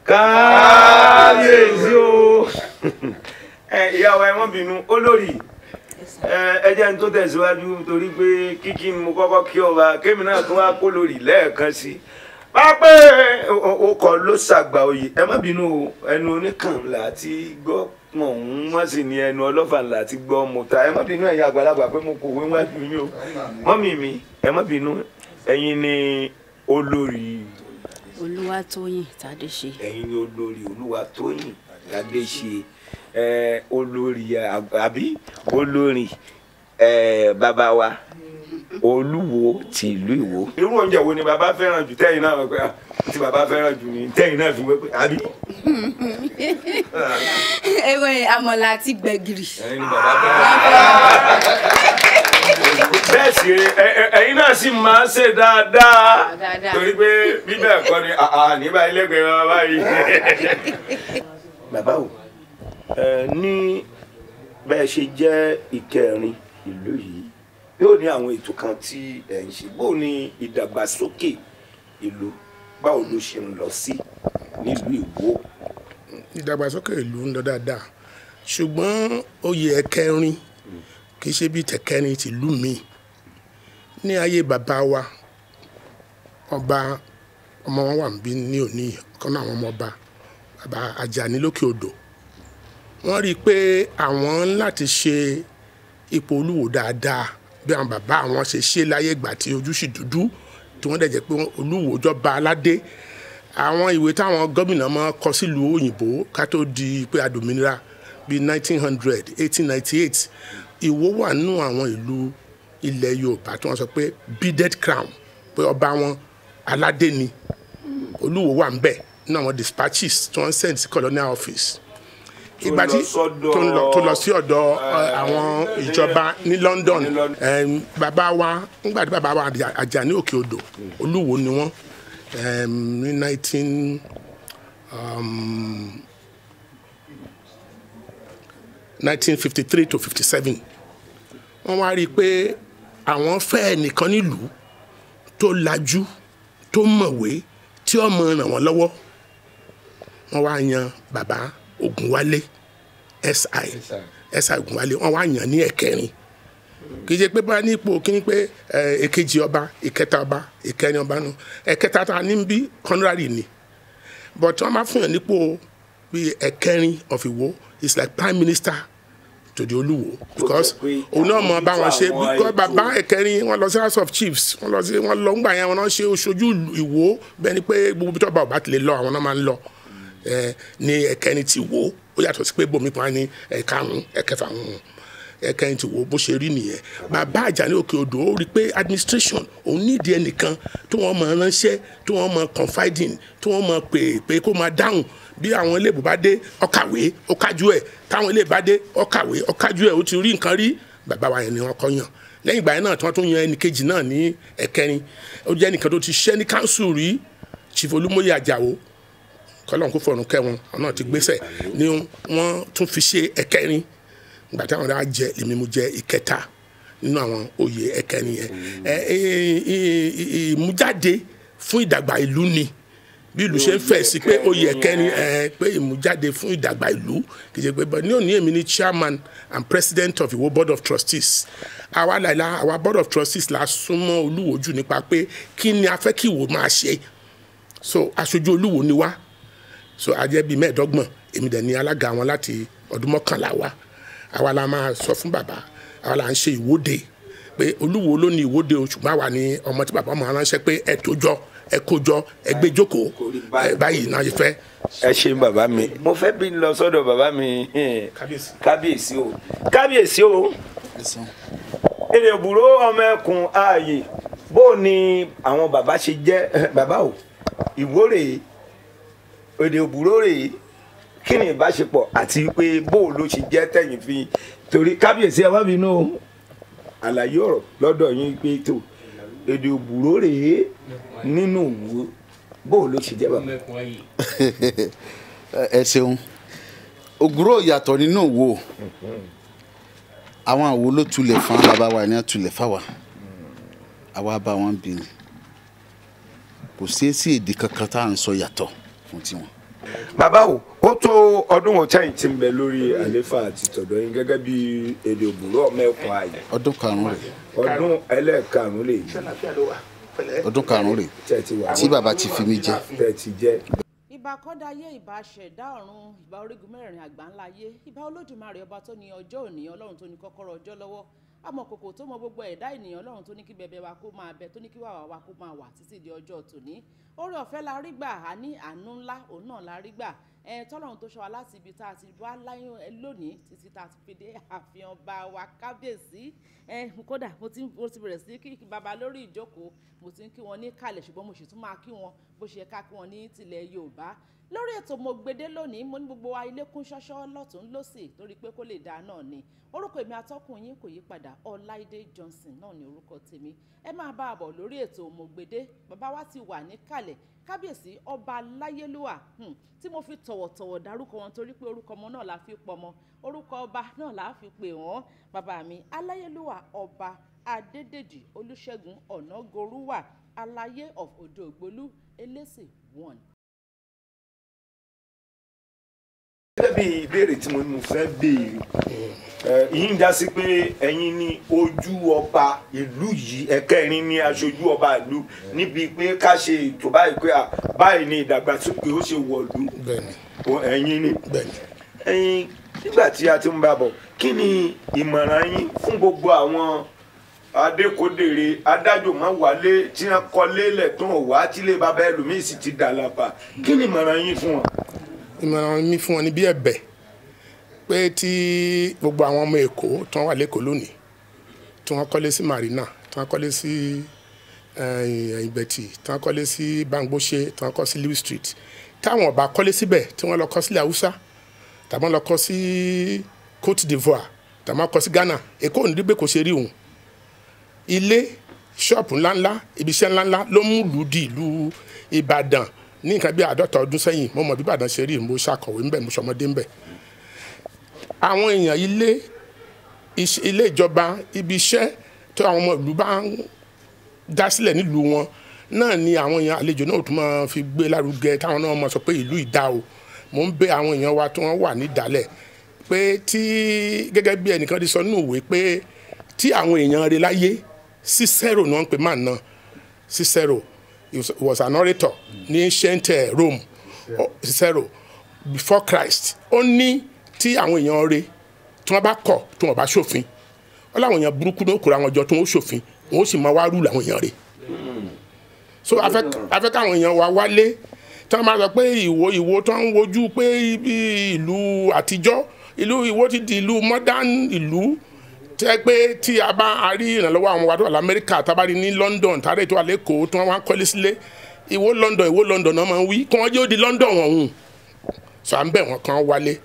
Kábíyèsí o ìyàwó ẹ wọ́n bínú olórí ẹ jẹ́ n tó tẹ̀síwájú torí pé kíkí mo kọ́kọ́ kí ọba kémi náà tún wá kó lórí lẹ́ẹ̀kan sí i pápẹ́ ọkọ̀ ló ṣàgbà oyè ẹ má bínú o ẹnu oníkànlá ti gbọ́ ọ̀hún wọ́n sì ní ẹnu ọlọ́fà ńlá ti gbọ́ mọ̀ta ẹ má bínú ẹ̀yin àgbàlagbà pé mo kò wé wájú yín o mọ́mì mi ẹ má bínú ẹ̀yin ni olórí. Olúwatóyìn Tádéṣe. Ẹ̀yin ni olórí Olúwatóyìn Tádéṣe olórí àbí olórí bàbá wa Olúwo ti ìlú Ìwó. Irú oúnjẹ wo ni bàbá fẹ́ràn jù tẹ́yìn náà pé tí bàbá fẹ́ràn jù ni tẹ́yìn náà fi wé pé àbí. Ewé àmàlà àti gbẹ̀gìrì. Ẹ̀yin ni bàbá fẹ́ràn bẹ́ẹ̀ sì ẹ̀yin náà sì máa ń ṣe dáadáa torí pé bíbẹ̀ kọ́ ni nígbà ilégbèé bàbá yìí. Bàbá o ní bẹ́ẹ̀ ṣe jẹ́ ìkẹrin ìlú yìí yóò ní àwọn ètò kan tí ẹ̀ ń ṣe bó ní ìdàgbàsókè ìlú báwo ló ṣe ń lọ sí nílùú Ìwó. Ìdàgbàsókè ìlú ń lọ dáadáa ṣùgbọ́n oyè ẹ̀kẹrin kì í ṣe bí tẹ̀kẹrin tìlú mi ní ayé bàbá wa ọba ọmọ wọn wà níbí ní òní ọ̀kan náà àwọn ọmọ ọba bàbá Àjàní lókè odò wọ́n rí i pé àwọn láti ṣe ipò olúwo dáadáa bí àwọn bàbá àwọn ṣe ṣe láyé ìgbà tí ojú sì dúdú tí wọ́n dẹ̀ jẹ́ pé olúwo jọba aládé àwọn ìwé táwọn gómìnà máa kọ sílùú òyìnbó ká tó di pé adòmìnira bíi 1900, 1898, Ìwó wà nínú àwọn ìlú ilẹ̀ Yorùbá tí wọ́n sọ pé beaded crown, pé ọba wọn aládé ni. Olúwo wà ń bẹ̀ nínú àwọn dispatches tí wọ́n send sí colonial office ìgbà tí tó lọ sí ọ̀dọ̀ àwọn ìjọba ní London. Bàbá wa, nígbà tí bàbá wa Àjàní Òkè Odò, Olúwo ni wọ́n ní 1953 to 57. Wọ́n wá rí i pé àwọn fẹ́ ẹnìkan nílùú tó lajú, tó mọ̀wé, tí ó mọ̀ ràn wọ́n lọ́wọ́. Wọ́n wá yan bàbá Ògúnwálé SI Ògúnwálé, wọ́n wá yàn ní ẹ̀kẹrin. Kì í ṣe pé báyìí ní ipò kíní pé èkejì ọba, ìkẹta ọba, ìkẹrin ọba nù. Ẹ̀kẹta ta ní bí honorary ni, but wọ́n máa fún yàn nípò bí ẹ̀kẹrin of Ìwó is like prime minister to the Olúwo, because òun náà mọ bá wọn ṣe. Because bàbá ẹ̀kẹrin wọ́n lọ sí House of Chiefs, wọ́n lọ sí, wọ́n lọ ńgbà yẹn, wọ́n náà ṣe oṣojú Ìwó, bẹ́ẹ̀ ni pé gbogbo bí tọ́ba ọba ti lè lọ àwọn náà máa ń lọ. Ní ẹ̀kẹrin ti Ìwó, ó yàtọ̀ sí pé bòmí kan ní ẹ̀karùn-ún, ẹ̀kẹfà, ẹ̀kẹrin ti Ìwó bó ṣe rí nìyẹn. Bàbá Àjàní Òkè Odò ó rí i pé administration òun nídìí ẹnìkan tó wọ́n máa ránṣẹ́, tó wọ́n máa confiding, tó wọ́n máa pè pé kó máa dáhùn. Bí àwọn iléèbó bá dé, ọkàwé ọkájú ẹ̀, táwọn iléèbó bá dé, ọkàwé ọkájú ẹ̀, ó ti rí nǹkan rí. Bàbá wa yẹn ni wọ́n kọ́ yàn. Lẹ́yìn ìgbà yẹn náà tí wọ́n tún yan ẹnìkejì náà ní ẹ̀kẹrin, ó jẹ́ ẹnìkan tó ti ṣiṣẹ́ ní council rí, Chief Olúmóyè Àjàó, kọ́lọ́n kó fọ̀rùn kẹ́ wọn, àwọn náà ti gbéṣẹ̀ ni wọ́n tún fi ṣe ẹ̀kẹrin. Ìgbà táwọn náà jẹ, èmi mo jẹ ìkẹta nínú àwọn oyè ẹ̀kẹrin yẹn. Ìmújáde fún ìdàgbà ìlú ni bí ìlú ṣe ń fẹ̀ sí pé oyè ẹ̀kẹrin, pé ìmújáde fún ìdàgbà ìlú, kì í ṣe pé bọ́ ní òní èmi ni chairman and president of Ìwó board of trustees. Àwa làlá, àwa board of trustees la súnmọ́ Olúwo jù nípa pé kí ni a fẹ́ kí Ìwó máa ṣe. So aṣojú Olúwo ni wá, so a jẹ́ bíi 25, èmi dẹ̀ ni alága wọn láti ọdún 11 wá. Àwa la máa sọ fún bàbá, àwa la ń ṣe ìwọ́de pé Olúwo ló ní ìwọ́de o, ṣùgbọ́n àwa ni ọmọ tí bàbá máa ránṣẹ́ pé ẹ tó jọ, ẹ kó jọ, ẹ gbé jókòó, báyìí náà ṣe fẹ́. Ẹ ṣeun bàbá mi, mo fẹ́ bí lọ sọ́dọ̀ bàbá mi. Kábíyèsí o, kábíyèsí o, èrè òbúrò ọmọ ẹkùn ààyè, bó ni àwọn bàbá ṣe jẹ́ bàbá o, Ìwó rèé, èdè òbúrò rèé, kí ni ìbáṣepọ̀ àti pé bó ló ṣe jẹ́ tẹ̀yìn fi torí kábíyèsí ẹ má bínú o, àlàyé ọ̀rọ̀ lọ́dọ̀ yín pé tó èdè òbúrò rèé nínú Ìwó, bó ló ṣe jẹ́ bàbá. Ẹ ṣeun. Ògúrò yàtọ̀ nínú Ìwó. Àwọn àwo ló tulẹ̀ fún bàbá wa ní àtulẹ̀ fáwa, àwa bá wọn bí ni, kò sí sí èdè kankan tá à ń sọ yàtọ̀ fún tiwọn. Bàbá o, ó tó ọdún wo tẹ́yìn tí ń bẹ lórí àléfà àti tọ̀dọ̀ yín gẹ́gẹ́ bí èdè òbúrò ọmọ ẹkùn ààyè? Ọdún 5 rẹ̀. Ọdún ẹlẹ́ẹ̀karùn-ún lè yí. Ọdún 5 rẹ̀ tí bàbá ti fi mí jẹ. Tẹ́ ti jẹ. Ìbà kọ́dáyé, ìbà ṣẹ̀dá ọ̀run, ìbà orígun mẹ́rẹ̀ẹ̀rin àgbà ńlá ayé, ìbà Olódùmarè ọba tó ní ọjọ́ òní, Ọlọ́run tó ní kọ́kọ́rọ́ ọjọ́ lọ́wọ́, amọ̀kòkò tó mọ gbogbo ẹ̀dá ènìyàn, Ọlọ́run tó ní kí bẹ̀bẹ̀ wa kó máa bẹ, tó ní kí wàwà wa kó máa wà títí di ọjọ́ tòní. Oore ọ̀fẹ́ la rí gbà, á ní àánú ńlá òun náà la rí gbà. Tọ́lọ́run tó ṣọ́ wa láti ibi tá a ti wá láyé lónìí títí tá a ti fi dé àfihàn bá wa kábíyèsí. Kódà mo ti bẹ̀rẹ̀ sí kí bàbá lórí ìjókòó, mo ti ń kí wọn ní kalẹ̀, ṣùgbọ́n mo sì tún máa kí wọn bó ṣe ká kí wọn ní tilẹ̀ Yorùbá. Lórí ètò Mo Gbédé lónìí, mo ní gbogbo wa ilé kún ṣọ́ṣọ́ lọ́tún lọ́sì torí pé kó lè dáa náà ni. Orúkọ èmi atọ́kùn yín kò yí padà, Ọláìdé Johnson náà ni orúkọ tèmi. Ẹ máa bá a bọ̀ lórí ètò Mo Gbédé. Bàbá wa ti wà níkàlẹ̀, kábíyèsí ọba láyélúwà, tí mo fi tọ̀wọ̀tọ̀wọ̀ dárúkọ wọn torí pé orúkọ ọmọ náà la fi pọmọ, orúkọ ọba náà la fi pè wọ́n. Bàbá mi aláyélúwà ọba Adédèjì Olúṣẹ́gun Ọ̀nàgorúwà, Aláyé of Odò-Ògbólú, Elésè 1. Gẹ́gẹ́ bí ìbéèrè tí mo fẹ́ béèrè, yìí ń já sí pé ẹ̀yin ni ojú ọba ìlú yìí, ẹ̀kẹrin ni aṣojú ọba ìlú níbi pé ká ṣe ètò báyìí pé báyìí ni ìdàgbàsókè ó ṣe wọ̀lú, ẹ̀yin ni. Ẹ̀yin nígbà tí a ti ń bá bọ̀, kí ni ìmọ̀ràn yín fún gbogbo àwọn adékòdèrè adájọ́mọ́wálé tí wọ́n kọ́lé lẹ̀ tó ń wá tílé bàbá ẹlòmíì sì ti dàlàbà, kí ni ìmọ̀ràn yín fún wọn? Ìmọ̀ràn mi fún wọn ni bí ẹ̀bẹ̀ Pé tí gbogbo àwọn ọmọ Èkó tí wọ́n wà lẹ́kọ̀ọ́ lónìí, tí wọ́n kọ́lé sí Marina, tí wọ́n kọ́lé sí Ìbẹ̀tì, tí wọ́n kọ́lé sí Bangboṣe, tí wọ́n kọ́ sí Lewis Street, táwọn ọba kọ́lé síbẹ̀, tí wọ́n lọ kọ́ sílẹ̀ Haúsá, tàbí wọ́n lọ kọ́ sí Côte d'Ivoire, tàbí wọ́n kọ́ sí Ghana, Èkó ò ní dígbé kò ṣe rí òun. Ilé ṣọ́ọ̀pù ńláńlá, ibiṣẹ́ ńláńlá ló mú ìlú di ìlú Ìbàdàn. Ní nǹkan bí 50 ọdún sẹ́yìn, mo mọ̀ bí Ìbàdàn ṣe rí, mo ṣàkọ̀wé ńbẹ̀, mo ṣọmọdé ńbẹ̀. Àwọn èèyàn ilé ìjọba, ibi iṣẹ́ tó àwọn ọmọ ìlú bá ń dá sílẹ̀ nílùú wọn náà ni àwọn èèyàn àlejò náà tún máa fi gbé lárugẹ, táwọn náà máa sọ pé ìlú ìdá o. Mo ń bẹ̀ àwọn èèyàn wa tí wọ́n wà nídàálẹ̀ pé tí gẹ́gẹ́ bí ẹnìkan ti sọ nínú ìwé pé tí àwọn èèyàn rẹ̀ láyé, Cicero ni wọ́n ń pè máa ná. Cicero, he was an orator ní ancient Rome. Cicero before Christ. Ó ní tí àwọn èèyàn rẹ̀ tí wọ́n bá kọ̀, tí wọ́n bá ṣòfin, ó láwọn èèyàn burúkú ní òkúra wọn jọ tí wọ́n ṣòfin, wọ́n sì máa wá rúùlù àwọn èèyàn rẹ̀. So a fẹ́ káwọn èèyàn wa wálé, tí wọ́n máa sọ pé Ìwó tó ń wojú pé ibi ìlú àtijọ́, ìlú Ìwó ti di ìlú modern ìlú, tẹ́ pé tí a bá a rí ìrànlọ́wọ́ àwọn wa tó wà lamẹ́ríkà, tá a bá rí ní London, tá a rí tó wà lẹ́kọ̀ọ́, tí wọ́n wá ń kọ́lé sílé, Ìwó London, Ìwó London náà máa ń wí, kí wọ́n yóò di London ọ̀hún. So à ń bẹ̀ wọ́n kan wálé,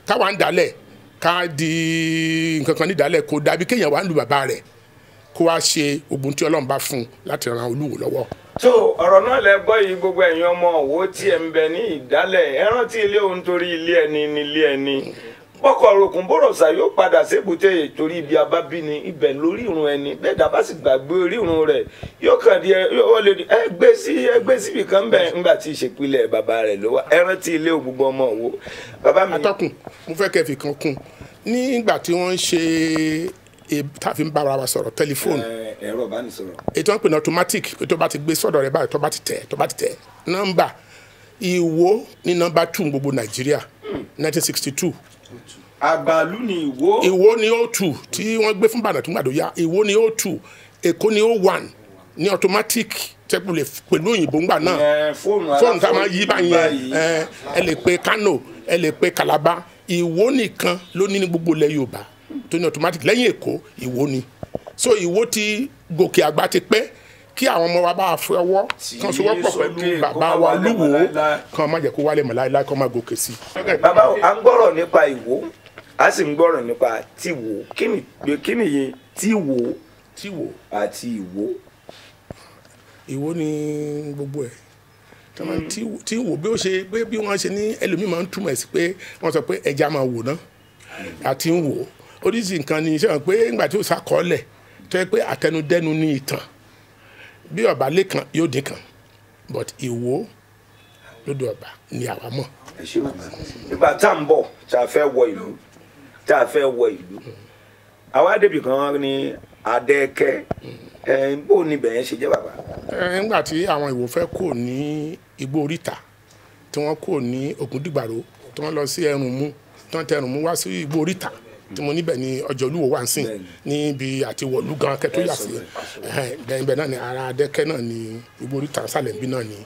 káwa ń dálẹ̀, ká di nǹkan kan nídàálẹ̀, kó dàbí kéèyàn wá ń lu bàbá rẹ̀, kó wá ṣe ogun tí Ọlọ́run bá fún un láti ran Olúwo lọ́wọ́. So ọ̀rọ̀ náà lẹ gbọ́ yìí, gbogbo ẹ̀yin ọmọ Òwò tí ẹ̀ ń bẹ ní ìdálẹ̀, ẹ rántí ilé òun torí ilé ẹni ní ilé ẹni. Bọ́kọ̀ rokùn bórọ̀sà yóò padà sébùté torí ibi abábíni ibẹ̀ lórí irun ẹni, bẹ́ẹ̀ dábàá sì gbàgbé orí irun rẹ̀ yóò kàn di ó lè di ẹ gbé síbi kan bẹ́ẹ̀ ńgbà tí ìṣèpìlẹ̀ bàbá rẹ̀ ló wà. Ẹ rántí ilé gbogbo ọmọ Òwò. Bàbá mi. Atọ́kùn, mo fẹ́ kẹ́ fi kan kún. Nígbà tí wọ́n ń ṣe tá a fi ń bára wa sọ̀rọ̀ tẹlifóònù, ẹ̀rọ ìbánisọ̀rọ̀, ètò wọn pè ní automatic, tó bá ti gbé sọ́dọ̀ rẹ̀ báyìí, tó bá ti tẹ̀ nọ́mbà Ìwó ní nọ́mbà 2 gbogbo Nàìjíríà 1962. Àgbàlú ni Ìwó. Ìwó ni 02 tí wọ́n gbé fún Ìbàdàn tó gbàdó yá. Ìwó ni 02, Èkó ni 01 ní automatic tẹ́kù lè pẹ̀lú òyìnbó ńgbà náà. Fóònù tá a máa yí báyẹn, ẹ lè pe Kano, ẹ lè pe Calabar. Ìwó nìkan ló ní ní gbogbo ilẹ̀ Yorùbá tó ní automatic lẹ́yìn Èkó, Ìwó ni. So Ìwó ti gòkè àgbà ti pẹ́, kí àwọn ọmọ wa bá fọwọ́ kan sowọ́pọ̀ pẹ̀lú bàbá wa Olúwo, kan má jẹ́ kó wálé mọ́ láéláé, kan má gòkè sí. Bàbá, à ń gbọ́rọ̀ nípa Ìwó, a sì ń gbọ́rọ̀ nípa tìwó. Kí ni yẹn tìwó? Tìwó àti Ìwó. Ìwó ni gbogbo ẹ̀ tìwó bí ó ṣe pé bí wọ́n ṣe ní ẹlòmíì máa ń túmọ̀ sí pé wọ́n sọ pé ẹja máa wò ná àti ń wò oríṣi nǹkan ni ṣé wọn pé ńgbà tí ó ṣàkọọ́lẹ̀ tó yẹ pé àtẹnudẹ́nu ní ìtàn bí ọba lẹ́kan yóò dín kan, but Ìwó lódò ọba ni àwa mọ̀. Nígbà tá à ń bọ̀ tá a fẹ́ wọ ìlú, àwa débì kan ní Adẹ́kẹ́, bó ni bẹ̀yẹn ṣe jẹ́ bàbá. Nígbà tí àwọn Ìwó fẹ́ kúrò ní igbó oríta, tí wọ́n kúrò ní Ògúndìgbàrò, tí wọ́n lọ sí Ẹrùnmú, tí wọ́n tẹ Ẹrùnmú wá sí igbó oríta tí mo níbẹ̀ ni ọjọ́ Olúwo wà ń sìn níbi àti wọ̀lú gan kẹ́tó yà sí ibẹ̀ náà ni ara Adẹ́kẹ́ náà ni igbó oríta sálẹ̀ bí náà ni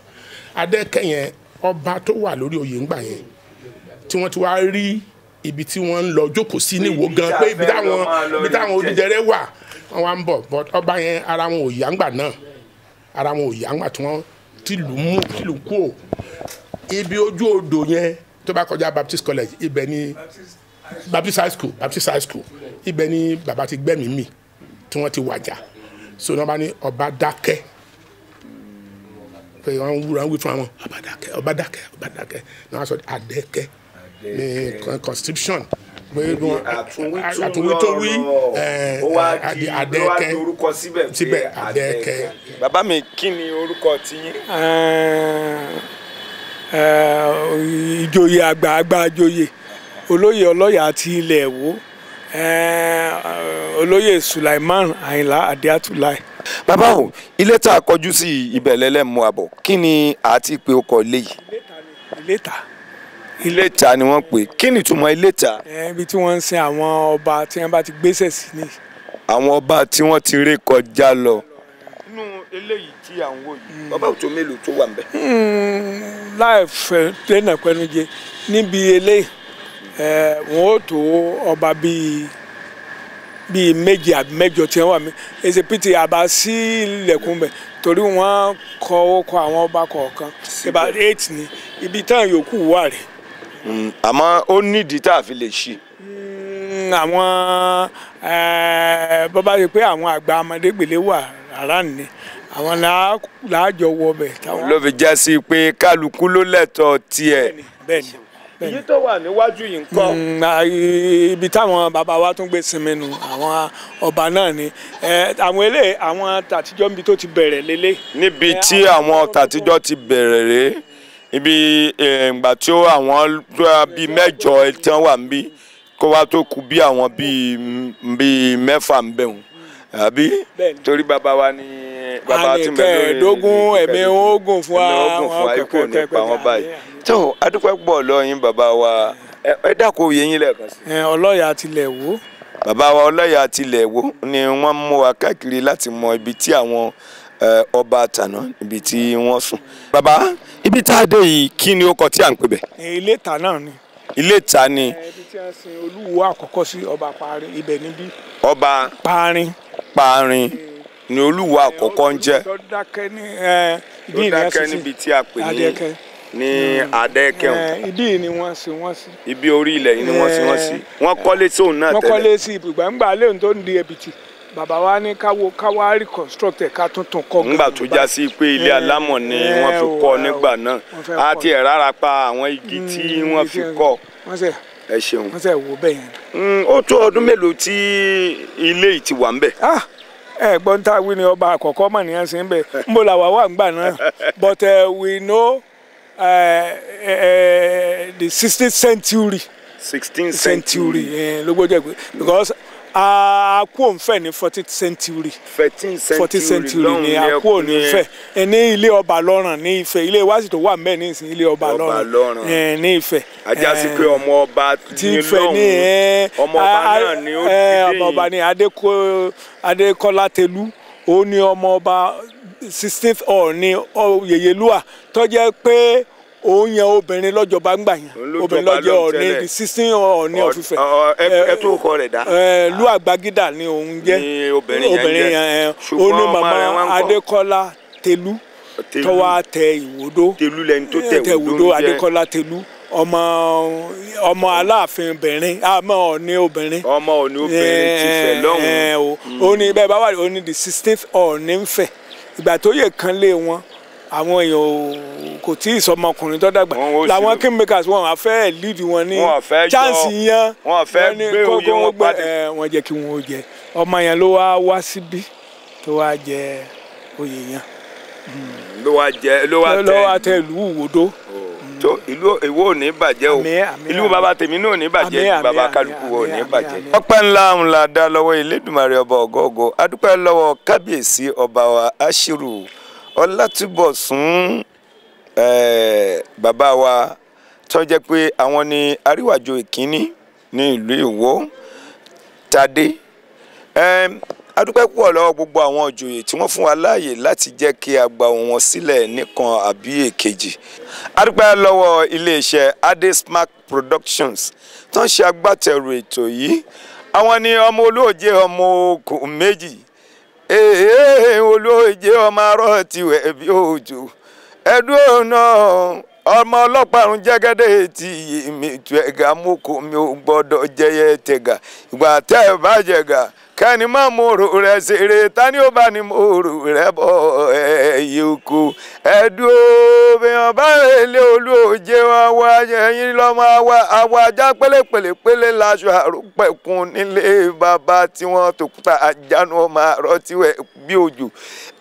Adẹ́kẹ́ yẹn. Ọba tó wà lórí oyè ńgbà yẹn tí wọ́n ti wá rí ibi tí wọ́n ń lọ jókòó sí níwò gan pé ibi táwọn odídẹrẹ́ wà wọ́n wá ń bọ̀, but ọba yẹn ara wọn ò yá ńgbà náà, ara wọn ò yá ńgbà tí wọ́n tìlú mú tìlú kú ò ibi ojú odò yẹn tó bá kọjá Baptist College, ibẹ̀ ni Baptist High School, Baptist High School, ibẹ̀ ni bàbá ti gbẹ́mìí mì tí wọ́n ti wàjà. So náà bá ní ọba dákẹ́ pé wọ́n wúra wí fún àwọn ọba dákẹ́, ọba dákẹ́, ọba dákẹ́ náà wọ́n sọ Adẹ́kẹ́ ní conscription pé àtúnwítówí Adẹ́kẹ́ síbẹ̀ Adẹ́kẹ́. Bàbá mi, kí ni orúkọ tiyín? Ìjòyè àgbààgbà ìjòyè olóyè ọlọ́yà àti ilẹ̀ Ìwó, olóyè Sulaiman Àyìnlá Adéàtúláì. Bàbá o, ilé tá a kọjú sí ibẹ̀ lẹ́lẹ́mú àbọ̀, kí ni àti pé ó kọ ilé yìí? Iléta. Iléta ni wọ́n pè. Kí ni ìtumọ̀ Iléta? Ibi tí wọ́n ń sin àwọn ọba tí wọ́n bá ti gbéṣẹ̀ sí ni. Àwọn ọba tí wọ́n ti ré kọjá lọ. Nínú eléyìí tí à ń wò yìí, bàbá ò tó mélòó tó wà ńbẹ̀? Láì fẹ́ dènà pẹnujẹ níbi eléyìí Wọn ó tó ọba bíi méje àbí mẹ́jọ tí wọ́n wà mí ẹsẹ̀ pt àbá sí ilẹ̀kùn bẹ̀ torí wọ́n kọ orúkọ àwọn ọba kọ̀ọ̀kan about 8 ni ibi táwọn yòókù wà rè. Àmọ́ ó nídìí tá a fi lè ṣí. Àwọn bọ́bá ṣe pé àwọn àgbà ọmọdégbèlé wà rárá ni àwọn làájọ wọ bẹ̀. Ló fi já sí pé kálukú ló lẹ́tọ̀ọ́ tiẹ̀. Bẹ́ẹ̀ni. Èyí tó wà níwájú yìí ńkọ́. Ibi táwọn bàbá wa tún gbé sinmi nù àwọn ọba náà ni àwọn ilé àwọn tàtijọ́ níbi tó ti bẹ̀rẹ̀ lélẹ̀. Níbi tí àwọn tàtijọ́ ti bẹ̀rẹ̀ rèé, ibi ìgbà tí àwọn bíi mẹ́jọ tí wọ́n wà níbí kó wá tó kù bí àwọn bíi mẹ́fà ń bẹ̀ wọ́n àbí torí bàbá wa ni bàbá tí mẹ lórí kẹẹ̀ẹ́dógún ẹ̀mí ogun fún wa ikú ò ní pa wọn báyìí. Tó adúpẹ́ pọ̀ lọ́yìn bàbá wa, ẹ dákun oyè yín lẹ́ẹ̀kan sí. Ọlọ́yà tilẹ̀ wò. Bàbá wa Ọlọ́yà tilẹ̀ wò ni wọ́n mú wa káàkiri láti mọ ibi tí àwọn ọba àtàná ibi tí wọ́n sùn. Bàbá, ibi tá a dé yìí kí ni ó kọ tí à ń pè bẹ̀? Ilé ìta náà ni. Ilé ìta ni. Ibi tí a sin Olúwo àkọ́kọ́ sí ọba Parin, ibẹ̀ níbí. Ọba Parin. Parin ni Olúwo àkọ́kọ́ ń jẹ́. Tó dákẹ́ níbi tí a pè ní Adẹ́kẹ̀hún. Ibi ni wọ́n sin wọ́n sí. Ibi orí ilẹ̀ yìí ni wọ́n sin wọ́n sí. Wọ́n kọ́lé sóun náà tẹ́lẹ̀. Wọ́n kọ́lé sí ibùgbà ńgbà léun tó ń di Èbìtì. Bàbá wa ní káwá reconstruct ẹ̀ ká tuntun kọ́. Ńgbà tó já sí pé ilé alámọ̀ ni wọ́n fi kọ́ nígbà náà. A ti ẹ̀ rárá pa àwọn igi tí wọ́n fi kọ́. Ẹ ṣeun. Wọ́n sẹ̀ wò bẹ́ẹ̀ yẹn. Ó tó ọdún mélòó tí ilé yìí ti wà ń bẹ̀? Ẹ gbọ́n tá a wí ni ọba àkọ́kọ́ mọ̀ nìyẹn sí ń bẹ̀. Ń bò làwà wà ńgbà náà. But we know the 16th century. 16th century ló gbọ́dọ̀ pé because a kú òǹfẹ̀ ní 14th century. 14th century ni a kú òǹfẹ̀ ní ilé ọba lọ́ràn ní Ifẹ̀, ilé wa sì tó wà mẹ́ẹ̀ ní ìsìn ilé ọba lọ́ràn ní Ifẹ̀. Ajá sí pé ọmọ ọba ní lọ́hùn ọmọ ọba náà ni ó ti dé. Ọmọ ọba ní Adékọ́lá Tẹ̀lú, ó ní ọmọ ọba 16th Ọọ̀ni Yèyélúà tó jẹ́ pé òun yan obìnrin lọ́jọba ńgbà yẹn, obìnrin lọ́jọ́ Ọọ̀ni the 16th Ọọ̀ni of Ifẹ̀. Ẹ tó kọ rẹ̀ dá. Lúà Gbàgídà ni òun jẹ́ obìnrin yẹn jẹ́, ó ní màmá Adékọ́lá Tẹ̀lú tó wá tẹ Ìwòdó. Tẹ̀lú lẹni tó tẹ Ìwòdó, Adékọ́lá Tẹ̀lú ọmọ Aláàfin obìnrin, àmọ́ Ọọ̀ni obìnrin. Ọmọ Ọọ̀ni obìnrin ti Ifẹ̀ lọ́hùn-ún. Ó ní bẹ́ẹ̀ bá wà ó ní the 16th Ọọ̀ni ń Fẹ̀. Ìgbà tó yẹ kan lé wọn àwọn èèyàn kò tí ì sọmọkùnrin tó dàgbà làwọn kingmakers wọn á fẹ́ lead wọn ní chance yẹn, wọn fẹ́ gbé oyè wọn padà, wọn jẹ́ kí wọn ó jẹ ọmọ yẹn ló wá wá síbí tó wá jẹ oyè yẹn. Ló wá jẹ ló wá tẹ ìlú Ìwòdó. Tó ìlú Ìwó ò ní bàjẹ́ o, ìlú bàbá tèmi náà ò ní bàjẹ́, bàbá kálukú ò ní bàjẹ́. Ọpẹ́ ńlá ńlá dá lọ́wọ́ Elédùmarè ọba ògógó, adúpẹ́ lọ́wọ́ kábíyèsí ọba wa Aṣírù Ọlátúbọ̀sún bàbá wa tó jẹ́ pé àwọn ni àríwájò ìkíní ní ìlú Ìwó Tadé. Adúpẹ́ púpọ̀ lọ́wọ́ gbogbo àwọn òjòyè tí wọ́n fún wa láàyè láti jẹ́ kí a gba wọn sílẹ̀ nìkan àbí èkejì. Adúpẹ́ lọ́wọ́ iléeṣẹ́ Adesmark Productions tó ń ṣe agbátẹrù ètò yìí. Àwọn ni ọmọ olóòjé ọmọ okùn méjì, olóòjé ọmọ arọ́ tiwẹ̀ bí òjò, ẹ̀dùn náà ọmọ ọlọ́pàá jẹ́gẹ́dẹ́ ti mi tu ẹ̀gà mọ́kò mi ò gbọ́dọ̀ jẹyẹ tẹ̀gà, ìgbà tẹ́ ẹ bá jẹ̀gà kẹ́ni má mòrò rẹ̀ ṣeré, ta ni ó bá ní mòrò rẹ̀ bọ̀ ẹ̀yẹ oko ẹ̀dùn obìnrin bá lé olóòjé wa wá ẹ̀yìn lọ́mọ àwa ajá pélépélépélé láṣọ àrùpẹ̀kun nílé bàbá tí wọ́n tòkúta àjánu ọmọ àrọ́ tiwẹ̀ bí òjò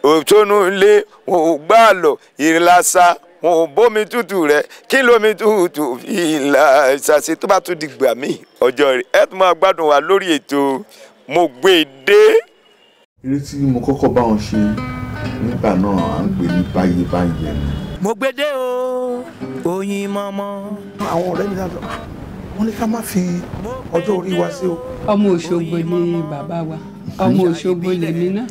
òtónú ilé wọn ò gbà lọ ìrìnlásá wọn ò bómi tútù rẹ kí lómi tútù fi là ṣàṣe. Tó bá tún di gbà mí ọjọ́ rẹ ẹ tún máa gbádùn wa lórí ètò Mo Gbé Dé. Eré tí mo kọ́kọ́ bá wọn ṣe nígbà náà à ń pè ní báyé báyé ni. Mo gbé dé o oyin mọ́mọ́. Àwọn ọ̀rẹ́ mi dájọ́ wọ́n ní ká má fi ọjọ́ orí wa sí o. Ọmọ Òṣogbo ni bàbá wa, ọmọ Òṣogbo lèmi náà.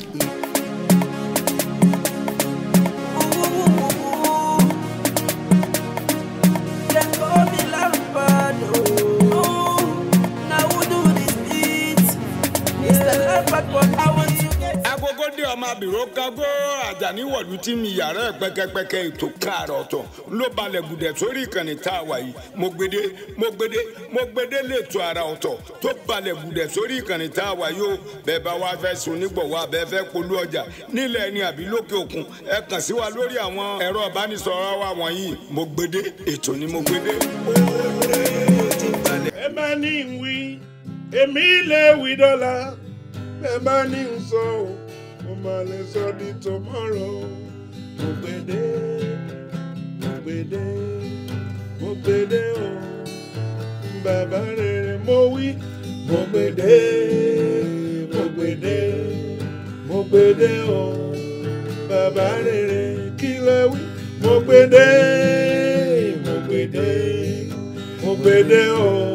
Oh. Agogo dé ọmọ abìró kágó Àjàní wọ̀lú tí mi yàrá ẹ̀ pẹ́kẹ́pẹ́kẹ́ ètò káàrọ̀ ọ̀tọ̀ ló balẹ̀ gùdẹ̀ sórí ìkànnì tá a wà yìí. Mo gbede mo gbede mo gbede lẹ́tọ̀ àrà ọ̀tọ̀ tó balẹ̀ gùdẹ̀ sórí ìkànnì tá a wà yìí o. Bẹ́ẹ̀ bá wá fẹ́ sun nígbọ̀wọ́ abẹ́ fẹ́ polú ọjà nílẹ̀ ni àbí lókè òkun, ẹ kàn sí wa lórí àwọn ẹ̀rọ ìbánisọ̀rọ̀ wa wọ̀nyí. Mo gbede ètò ni mo gbede. Ẹ bá ní ń wí, èmi lè wí dọ́là. Ẹ bá ní ń sọ o, mo máa lè sọ di tomorrow. Mo gbede, mo gbede, mo gbede o, bàbá rere mo wí. Mo gbede, mo gbede, mo gbede o, bàbá rere kí lẹ wí. Mo gbede, mo gbede, mo gbede o.